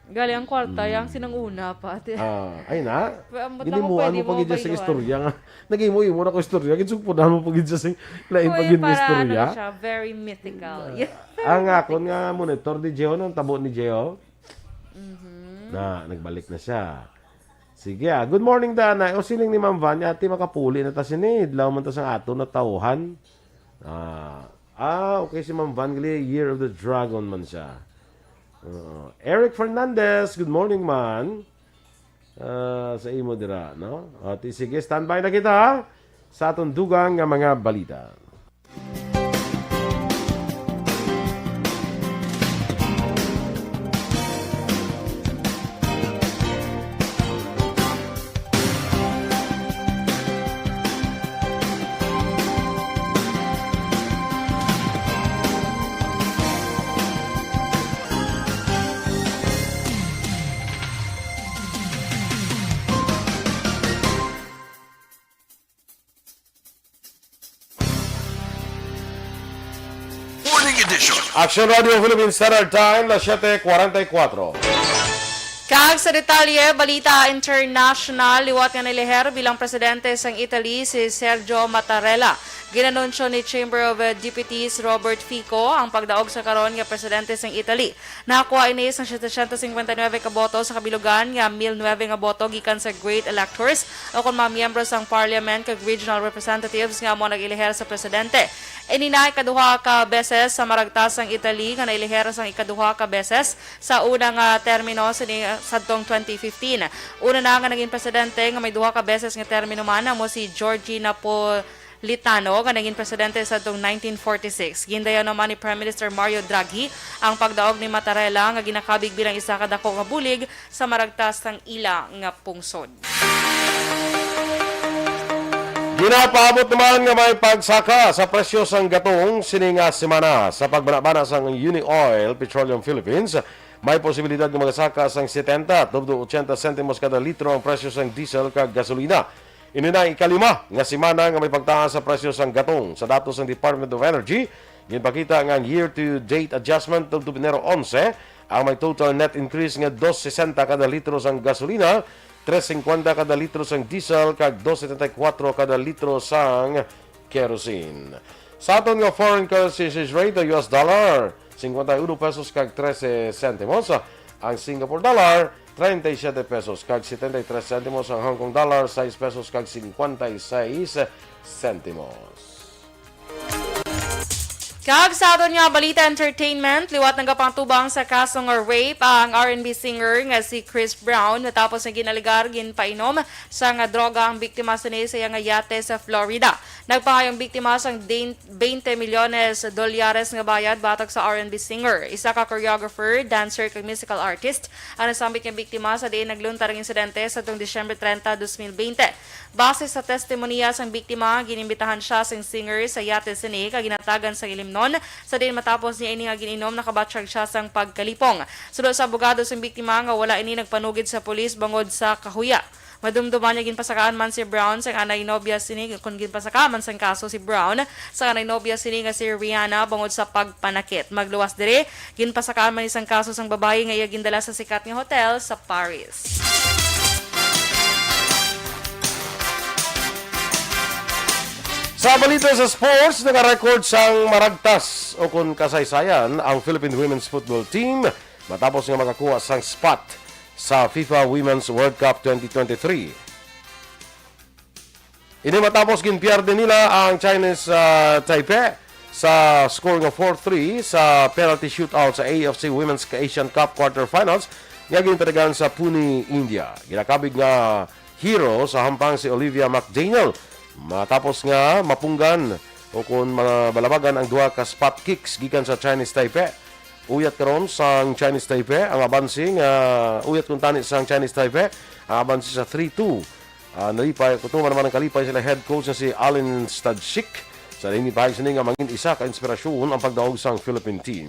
Gali ang kwarta, Mm. yang sinang una pa, ate. Ah, ay na. Pwe-, ambot lang kung Ginimuan pwede mo pa mo gid siya sa mabailuan. istorya nga. Nag-imo-imo na ko istorya. Ginsugpunan mo pa gid siya sa lain pa Oy, gid nga para ano istorya. na siya, very mythical. Ah, ang akon nga monitor ni Gio, no? Ang tabo ni Gio. Mhm. Na, nagbalik na siya. Sige, ah. Good morning, Dana. O, siling ni Ma'am Van, ate, makapuli na ta sini. Idlaw man ta sang ato na tauhan. Ah, ah, okay, si Ma'am Van gali, Year of the Dragon man siya. Oo. Eric Fernandez, good morning, man. Ah, sa imo dira, no? At sige, standby na kita, ha? Sa aton dugang nga mga balita. Morning edition. Action Radio Philippines Standard Time, las siete cuarenta y cuatro. Kag sa detalye, balita international, liwat nga niliher bilang presidente sang Italy si Sergio Mattarella. Ginanunsyo ni Chamber of Deputies Robert Fico ang pagdaog sa karon nga presidente sang Italy. Nakakuha ini sang setecientos cincuenta y nueve ka boto sa kabilugan nga mil nuebe nga boto gikan sa great electors o kon mga miyembro sang parliament kag regional representatives nga amo nag-iliher sa presidente. Ini na ikaduha ka beses sa maragtas sang Italy nga nailiher sang ikaduha ka beses sa una nga termino sini sadtong twenty fifteen. Una na nga naging presidente nga may duha ka beses nga termino man amo si Giorgi Napo- Litano nga naging presidente sadtong nineteen forty-six. Gindayaw naman ni Prime Minister Mario Draghi ang pagdaog ni Mattarella nga ginakabig bilang isa ka dako nga bulig sa maragtas sang ila nga pungsod. Ginapaabot naman nga may pagsaka sa presyo sang gatong sini nga semana. Sa pagbanabana sang Uni Oil Petroleum Philippines, may posibilidad nga magasaka sang setenta tubtob ochenta sentimos kada litro ang presyo sang diesel kag gasolina. Ini na ang ikalima nga semana nga may pagtaas sa presyo sang gatong. Sa datos sang Department of Energy, ginpakita nga ang year-to-date adjustment tubtob Enero onse, ang may total net increase nga dos sesenta kada litro sang gasolina, tres cincuenta kada litro sang diesel, kag dos setenta y cuatro kada litro sang kerosene. Sa aton nga foreign currency exchange rate, the U S dollar, cincuenta y uno pesos kag trese sentimos. Ang Singapore dollar, treinta y siete pesos kag setenta y tres sentimos. Ang Hong Kong dollar, sais pesos kag cincuenta y seis sentimos. Kag sa aton nga balita entertainment, liwat nagapangtubang sa kaso nga rape ang R and B singer nga si Chris Brown matapos nga ginalegar ginpainom sa nga droga ang biktima sini sa iya nga yate sa Florida. Nagpahayong biktima sang din-, twenty milyones dolyares nga bayad batok sa R and B singer, isa ka choreographer, dancer, kag musical artist ang nasambit nga biktima sa diin nagluntar ang insidente sa tong Disyembre treinta, dos mil bente. Base sa testimonya sang biktima, ginimbitahan siya sang singer sa yate sini kag ginhatagan sang ilimnon, sa diin matapos niya ini nga gin-inom, nakabatyag siya sang pagkalipong. Suno sa abogado sang biktima nga wala ini nagpanugid sa pulis bangod sa kahuya. Madumduman nga ginpasakaan man si Brown sang anay nobya sini, kon ginpasakaan man sang kaso si Brown sang anay nobya sini nga si Rihanna bangod sa pagpanakit. Magluwas diri, ginpasakaan man ni sang kaso sang babayi nga iya gindala sa sikat nga hotel sa Paris. Sa balita sa sports, naka-record sang maragtas o kon kasaysayan ang Philippine Women's Football Team matapos nga makakuha sang spot sa FIFA Women's World Cup twenty twenty-three. Ini matapos ginpierde nila ang Chinese, ah, Taipei sa score nga four three sa penalty shootout sa A F C Women's Asian Cup quarterfinals nga ginpadagan sa Pune, India. Ginakabig nga hero sa hampang si Olivia McDaniel matapos nga mapunggan o kon ma-, malabagan ang duha ka spot kicks gikan sa Chinese Taipei. Uyat karon sang Chinese Taipei ang abanse nga, uyat kuntani sang Chinese Taipei ang abanse sa three two. Ah, nalipay, kutuman naman ang kalipay sila head coach nga si Alen Stajcik. Sa ini, pahayag sini nga mangin isa ka inspirasyon ang pagdaog sang Philippine team.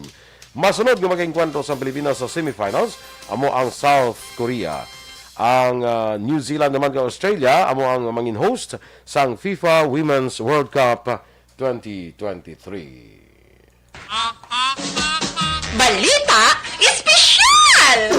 Masunod nga mag-engkwentro sa Pilipinas sa semifinals amo ang South Korea. Ang, ah, New Zealand naman kag Australia amo ang mangin host sang FIFA Women's World Cup twenty twenty-three. Balita Espesyal!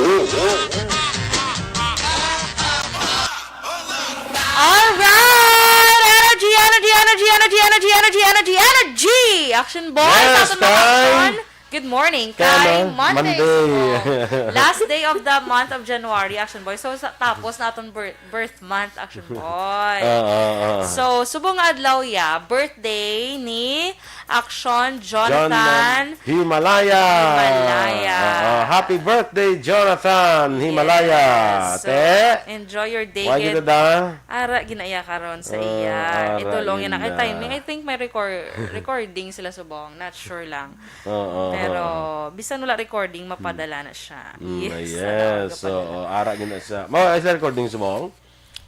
Action Boy, yes, sa aton mga kay action. Good morning. Kay kay ano? Monday. Monday. So, last day of the month of January, Action Boy. So, sa, tapos na aton birth, birth month, Action Boy. Ah, ah, ah. So, subong nga adlaw ya, birthday ni Action Jonathan Jonathan Himalaya. Himalaya. Ah, ah. Happy birthday, Jonathan Himalaya. Yes. So, te, enjoy your day. Why kita da? Ara ginaya karon sa iya. Ah, ara. Ito long yun na kay timing. I think may record recording sila subong. Not sure lang. Oo. Pero bisan wala recording, mapadala na siya. Mm, yes, yes. Ano, so, mapadala. Ara gina siya. Mo, ay sila recording subong?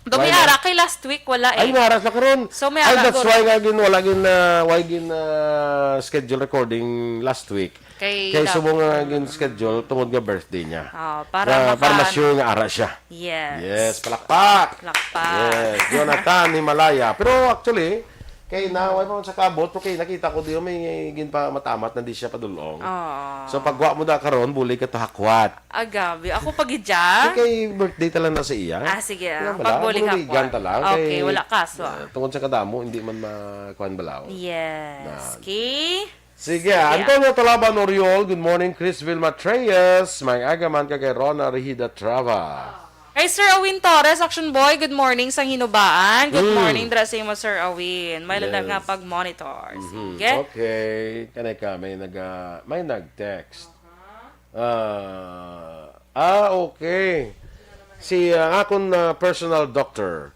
Daw may ara kay last week wala eh. Ay, may ara sa karon. So, may ara. Ay, that's why nga gin wala gin ah, why gin ah, schedule recording last week. Kay, kay subong nga gin schedule tungod nga birthday niya. Oh, para para maka- ma-sure nga ara siya. Yes. Yes, palakpak. Palakpak. Yes, Jonathan Himalaya. Pero actually, kay na, wala pa man sa kabot, pero kay nakita ko diyo may ginpamatamat na di siya padulong. Oo. So, pagwa mo da karon, bulig ka to hakwat. Agabi, ako pagidya. Kay birthday ta lang na sa iya. Ah, sige. Nga bala, pagbulig hakwat. Buligan ta lang. Okay, kay, wala kaso, ah, tungod sa kadamo, hindi man makuan balaw. Yes. Na. Okay. Sige, yeah. Antonio Talaban Oriol, good morning. Chris Vilma Treyes, may agaman ka kay Rona Rehida Trava. Kay Sir Awin Torres, Action Boy, good morning sang Hinubaan. Good morning dira sa imo, Sir Awin. May landa nga pag-monitor. Sige. Okay. Kanay ka, may nag, ah, may nag-text. Ah, ah, okay. Si, ah, akon, ah, personal doctor.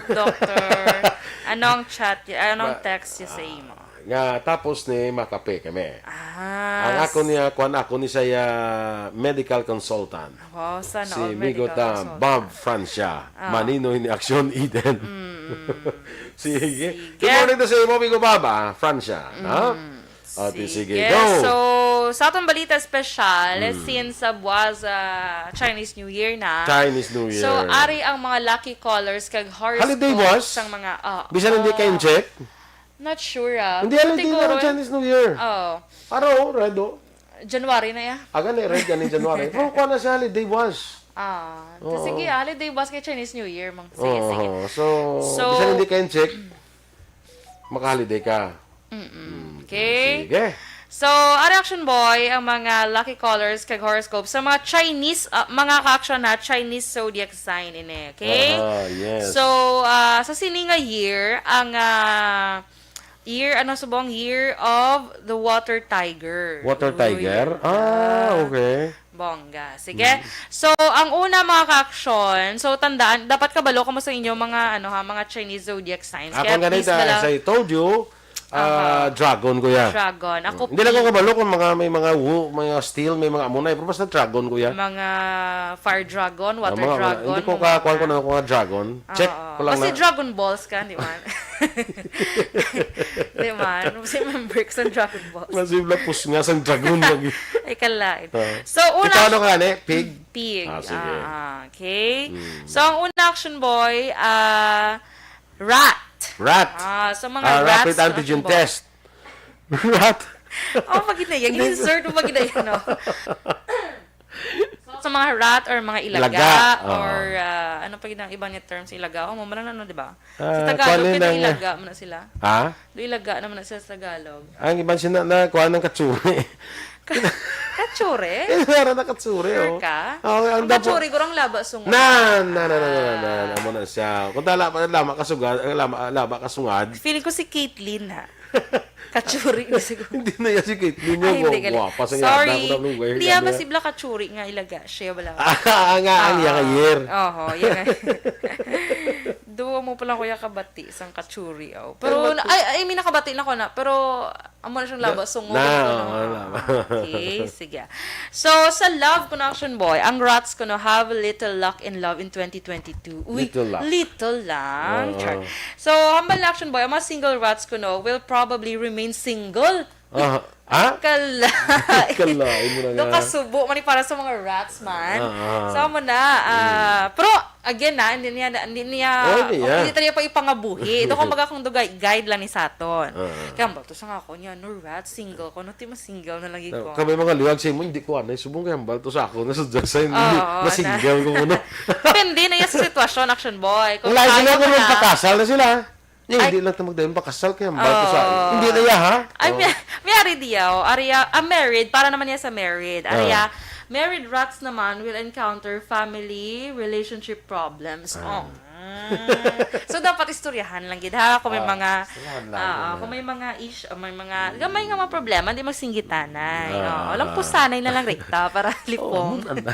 Doctor, anong chat, anong text niya sa imo? Nga, tapos ni makape kami. Ah, ang ako niya, kuan ako ni saya medical consultant. Wow, sana all medical consultant. Si Migo ta, Bob Francia. Ah. Maninoy ni Action Eden. Mm. Sige. Sige. Good morning to sa imo, Migo Bob, ah, Francia. Ha? Mm. Ate, sige, go. So, sa atong balita espesyal, since sa buwas, ah, Chinese New Year na. Chinese New Year. So, ari ang mga lucky colors kag horoscope sang mga, ah, bisan hindi ka inject? Not sure, ah. Hindi, pero holiday na siguro ang Chinese New Year. Oh. Araw, red, oh. January na, ya. Aga na, red, ganing January. Pero kuha na siya, holiday buwas. Ah, sige, holiday buwas kay Chinese New Year, mang. Sige, sige. Oo, so, bisan hindi ka inject, maka-holiday ka. Mm-mm. Okay. Sige. So, ari, Action Boy, ang mga lucky colors kag horoscope sa mga Chinese, ah, mga ka-action na Chinese zodiac sign ini, okay? Ah, yes. So, ah, sa sini nga year, ang, ah, year, ano subong? Year of the water tiger. Water tiger? Uy, ah, okay. Bongga. Sige. Mm. So, ang una, mga ka-action, so, tandaan, dapat kabalo kamo sa inyo mga, ano, ha, mga Chinese zodiac signs. Kaya akon ganito, please na lang. As I told you, ah, dragon ko ya. Dragon. Ako, hindi lang ko kabalo kung mga, may mga wu, mga steel, may mga amunay, pero basta dragon ko ya. Mga fire dragon, water dragon, hindi ko mga kakuan ko na ako nga dragon. Check ko lang na. Basta Dragon Balls ka, di man? Di man? Basta member ka sa Dragon Balls. Mas yung lapos nga sang dragon lagi. Ay, kalain. Ah. So, una. Ikaw, ano ka, ne? Pig? Pig. Ah, sige. Ah, okay. Mm. So, ang una, Action Boy, ah, rat. Rat. Ah, so, mga rats, Action Boy. Ah, rapid antigen test. Rat. Oh, pag ina-, yung insert mo, pag ina-, no? So, sa mga rat or mga ilaga, ilaga, or, ah, ano pa gid ang iba nga term sa ilaga? Oh, mura na, no, di ba? Sa Tagalog, kini ilaga man na sila. Ha? Do ilaga naman na sila sa Tagalog. Ang iban sila na kuha ng katsuri. Ka-, katsuri? Eh, meron na katsuri, oh. Sure ka? Oh, ang katsuri, gurang laba sungad. Na, na, na. Amo na siya. Kung tala pa, lama ka sugad, ang lama, laba ka sungad. Feeling ko si Caitlyn, ha? Katsuri niya siguro. Hindi na yan si Caitlyn. Ay, hindi, gali. Guwapa sa yada. Sorry. Hindi yan masibla katsuri nga ilaga. Siya bala. Ah, nga, ang iya nga year. Oho, iya nga. Duwa mo pala, kuya, kabati sang katsuri, oh. Pero, ay, ay, may nakabati na ko na. Pero, amo na siyang laba sungod. Na, oo, laba. Okay, sige. So, sa love connection, boy, ang rats kuno have little luck in love in twenty twenty-two. Uy, little luck. Little lang. Oo. Char. So, hambal na, action boy, ang mga single rats kuno will probably remain single. Ah, ha? Kala. Kala, imo na nga. Kasubo man ni para sa mga rats man. Ah, ah. So, amo na, ah, pero, again na, hindi niya, hindi niya, oh, hindi niya. Hindi tayo pa ipangabuhi. Ito, kumbaga, kung dugay, guide lang ni saton. Ah. Kaya, hambal to sa nga ako niya, no rats, single ko, no, ti mas single na lagi ko. Kami mga liwag sa imo, hindi ko anay. Subong kay hambal to sa ako, na sa Jackson, hindi, oo, na single ko, ano. Depende na yan sa sitwasyon, action boy. Kung lain sila, kung magpakasal na sila. Ay, hindi lang ta magdayon pakasal kay hambal ko sa, hindi na iya, ha? Ay, Oh. may, may ari diyaw. Ari ya, ah, married. Para naman niya sa married. Ari Ah. ya, married rats naman will encounter family relationship problems. Ah. Oh. Mm. So, dapat istoryahan lang gid, ha? Kung may Ah, mga, istoryahan lang, ah, ah, yun kung na. may mga ish-, may mga gamay nga mga problema, di magsinggitanay. Ah. Oh, walang pusanay na lang rekta para Oh, lipong. Ano na?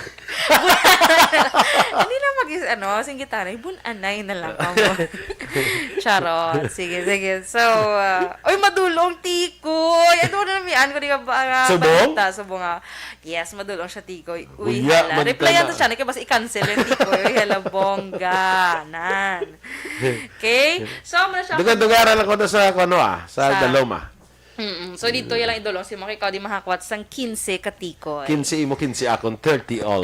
Hindi na mag-, ano, singgitanay. Bun-anay na lang kamo. Charot. Sige, sige. So, uh, oy, madulong, Tikoy. Ano na namian ko, di ka ba, uh, Subong? Balita? Subong, ah. Yes, madulong siya, Tikoy. Uy, Uya, hala. man Replyan ka to na. Siya, na kaya basta i-cancel yung Tikoy. Uy, hala, bongga. Nan. Okay? So, muna siya. Duga-dugaran ako na sa, ano, ah, sa Sa Daloma. Mm-mm. So, dito, yan lang idulong. Si Maki, ikaw di makakwat sang quince ka Tikoy. Quince imo, quince akon, thirty all.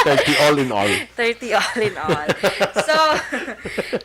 Thirty all in all. Thirty all in all. So,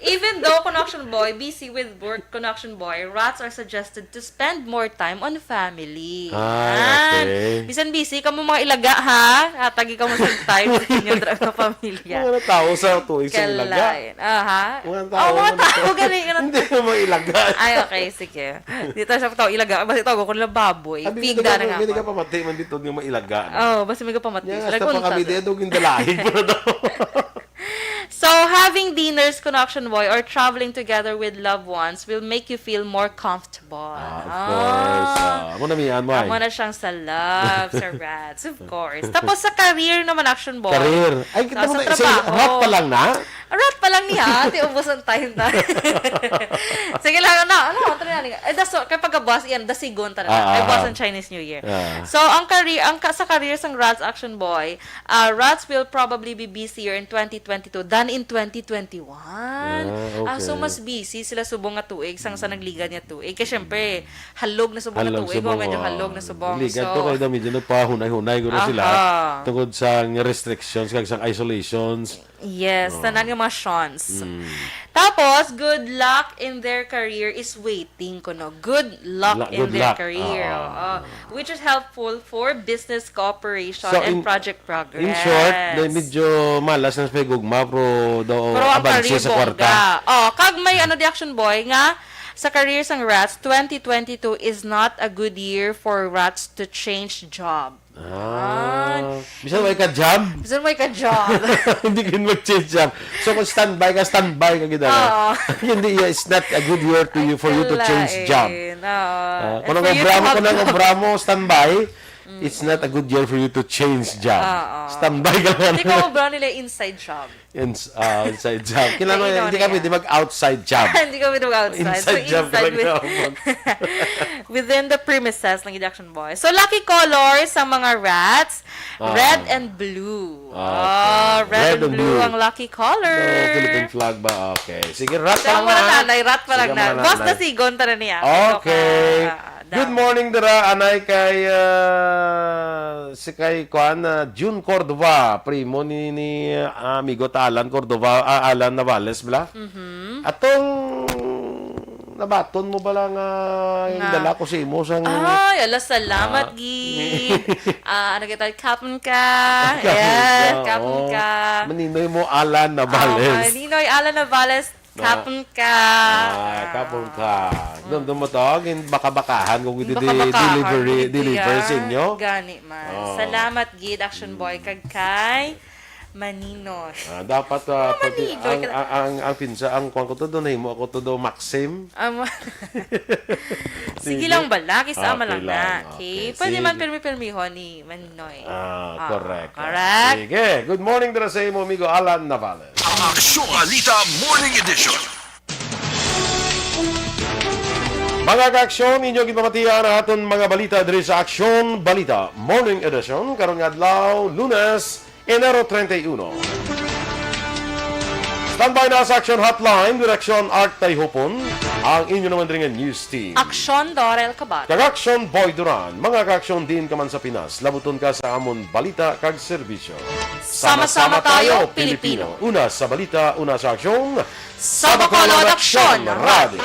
even though Connection Boy, busy with work, Connection Boy, rats are suggested to spend more time on family. Ay, Yan. Okay. Bisan busy kamo mga ilaga, ha? Hatagi kamo sa time sa inyo dra nga pamilya. Mga tao sa tuig sa ilaga. Kalain. Aha. Mga Oh, tao mga na tao, to. Gani, ganun. Hindi mo ilaga. Ay, okay, sige. Dito sa tao ilaga, basta tawag ko nila baboy. Abi, Pigda hindi na ka, nga hindi ako. Ka pamati man dito nga mailaga, no? Oh, basta may kapamati. Yan, Sila hasta pa kunta kami sa dito, gindalahig pa na daw. So, having dinners, Connection Boy, or traveling together with loved ones will make you feel more comfortable. Ah, of course. Ah. Ah, amo na, mian mo, ay. Amo na siyang sa love, sa rats, of course. Tapos sa career naman, Action Boy. Career. Ay, kita Ah, mo sa na, isa, trabaho. Rat pa lang na? Rat pa lang niya, ate, ubos ang time na. Sige lang, ano, ano, ano na niya? Eh, daso, kay pagkabuas, yan, dasigon talaga. Ah, Kay buas ah. Ang Chinese New Year. Ah. So, ang career, ang ka-, sa career sang Rats Action Boy, uh, Rats will probably be busier in twenty twenty-two than in twenty twenty-one. Ah, Ah, so okay. Mas busy sila subong nga tuig sang sa nagligad nga tuig. Kay syempre, halog na subong nga Halog tuig, subong, oh, medyo oh. Halog na subong. Ligad So, to kay daw medyo nagpahunay-hunay guro sila Aha. Tungod sa restrictions kag sa isolations. Yes, Oh. Tanan nga mga shons. Mm. Tapos, good luck in their career is waiting kuno. Good luck La-, in good their luck. Career. Oo. Oo. Which is helpful for business cooperation So, and in, project progress. In short, dahil medyo malas na sa pagugma, pero daw Pero ang abanse career sa kwarta. Bongga. Oh, kag may ano di Action Boy nga sa career sang rats, twenty twenty-two is not a good year for rats to change job. Ah, Yan. Bisan may ka job? Bisan may ka job. Hindi ka mag-change job. So, kung standby ka, standby ka gid, ano? Oo. Hindi, yeah, it's not a good year to you for you to change job. Ay, kalain. Oo. Ah, And kung for you nag-obra to mo, have kung nag-obra mo, standby, Mm. it's not a good year for you to change job. Oo. Standby ka lang. Hindi ko obra nila inside job. Ins-, ah, inside job. Kailangan, Kailangan hindi kami, niya. Di mag-outside job. Hindi kami mag-outside. Inside So, job inside talaga with-, ako. Within the premises ng Action Boy. So, lucky colors sa mga rats, Ah. Red and blue. Okay. Ah, red Red and and blue blue. Ang lucky color. Oh, Philippine flag ba? Okay. Sige, rat Siya pa lang ang na. Nanay, rat pa Sige, lang na. Mga Boss nanay. Dasigon, tara niya. Okay. Ah, Good morning, dira, anay kay, ah, si kay, kuan, ah, June Cordova, primo ni, ni, ah, amigo ta Alan Cordova, ah, Alan Navales, bala. Mhm. Atong nabaton mo bala nga yung Nga. Dala ko sa imo sang Ay, ala, salamat, Ah. Gid. Ah, ano kita, kapon ka. Kapon Yes, ka, kapon oo. Ka. Maninoy mo, Alan Navales. Ah, Maninoy, Alan Navales. Na- Kapon ka. Ah, kapon ka. Mm. Doon, doon mo to, gin-, baka-bakahan kung hindi Baka-bakahan, delivery, hindi deliver sa yan. Inyo. Gani man. Oh. Salamat gid, Action Boy, Mm. kag kay Maninoy. Ah, dapat, ah, Ah, pati Maninoy ang, ka- ang, ang, ang pinsa, ang kuwan ko to, doon, nahimo ako to, do, Maxim. Amo. Sige Sige. lang bala, kisa Okay man lang na. lang, Okay. okay. Pwede man Sige. pirmi-pirmihon ni Maninoy. Ah, Ah, correct. correct. Sige. Good morning, dira sa imo amigo Alan Navales. Aksyon Balita Morning Edition. Mga ka-aksyon, inyo ginpamatian ang aton mga balita diri sa Aksyon Balita Morning Edition, karon nga adlaw, Lunes, Enero treinta y uno. Standby na sa Aksyon Hotline, direksyon Art Tayhopon, ang inyo naman diri nga news team. Aksyon Dorel Kabat. Kag Aksyon Boy Duran, mga ka-aksyon diin ka man sa Pinas, labuton ka sa amon balita kag serbisyo. Sama-sama tayo, Pilipino. Una sa balita, una sa aksyon. Sa Bacolod, Aksyon Radio.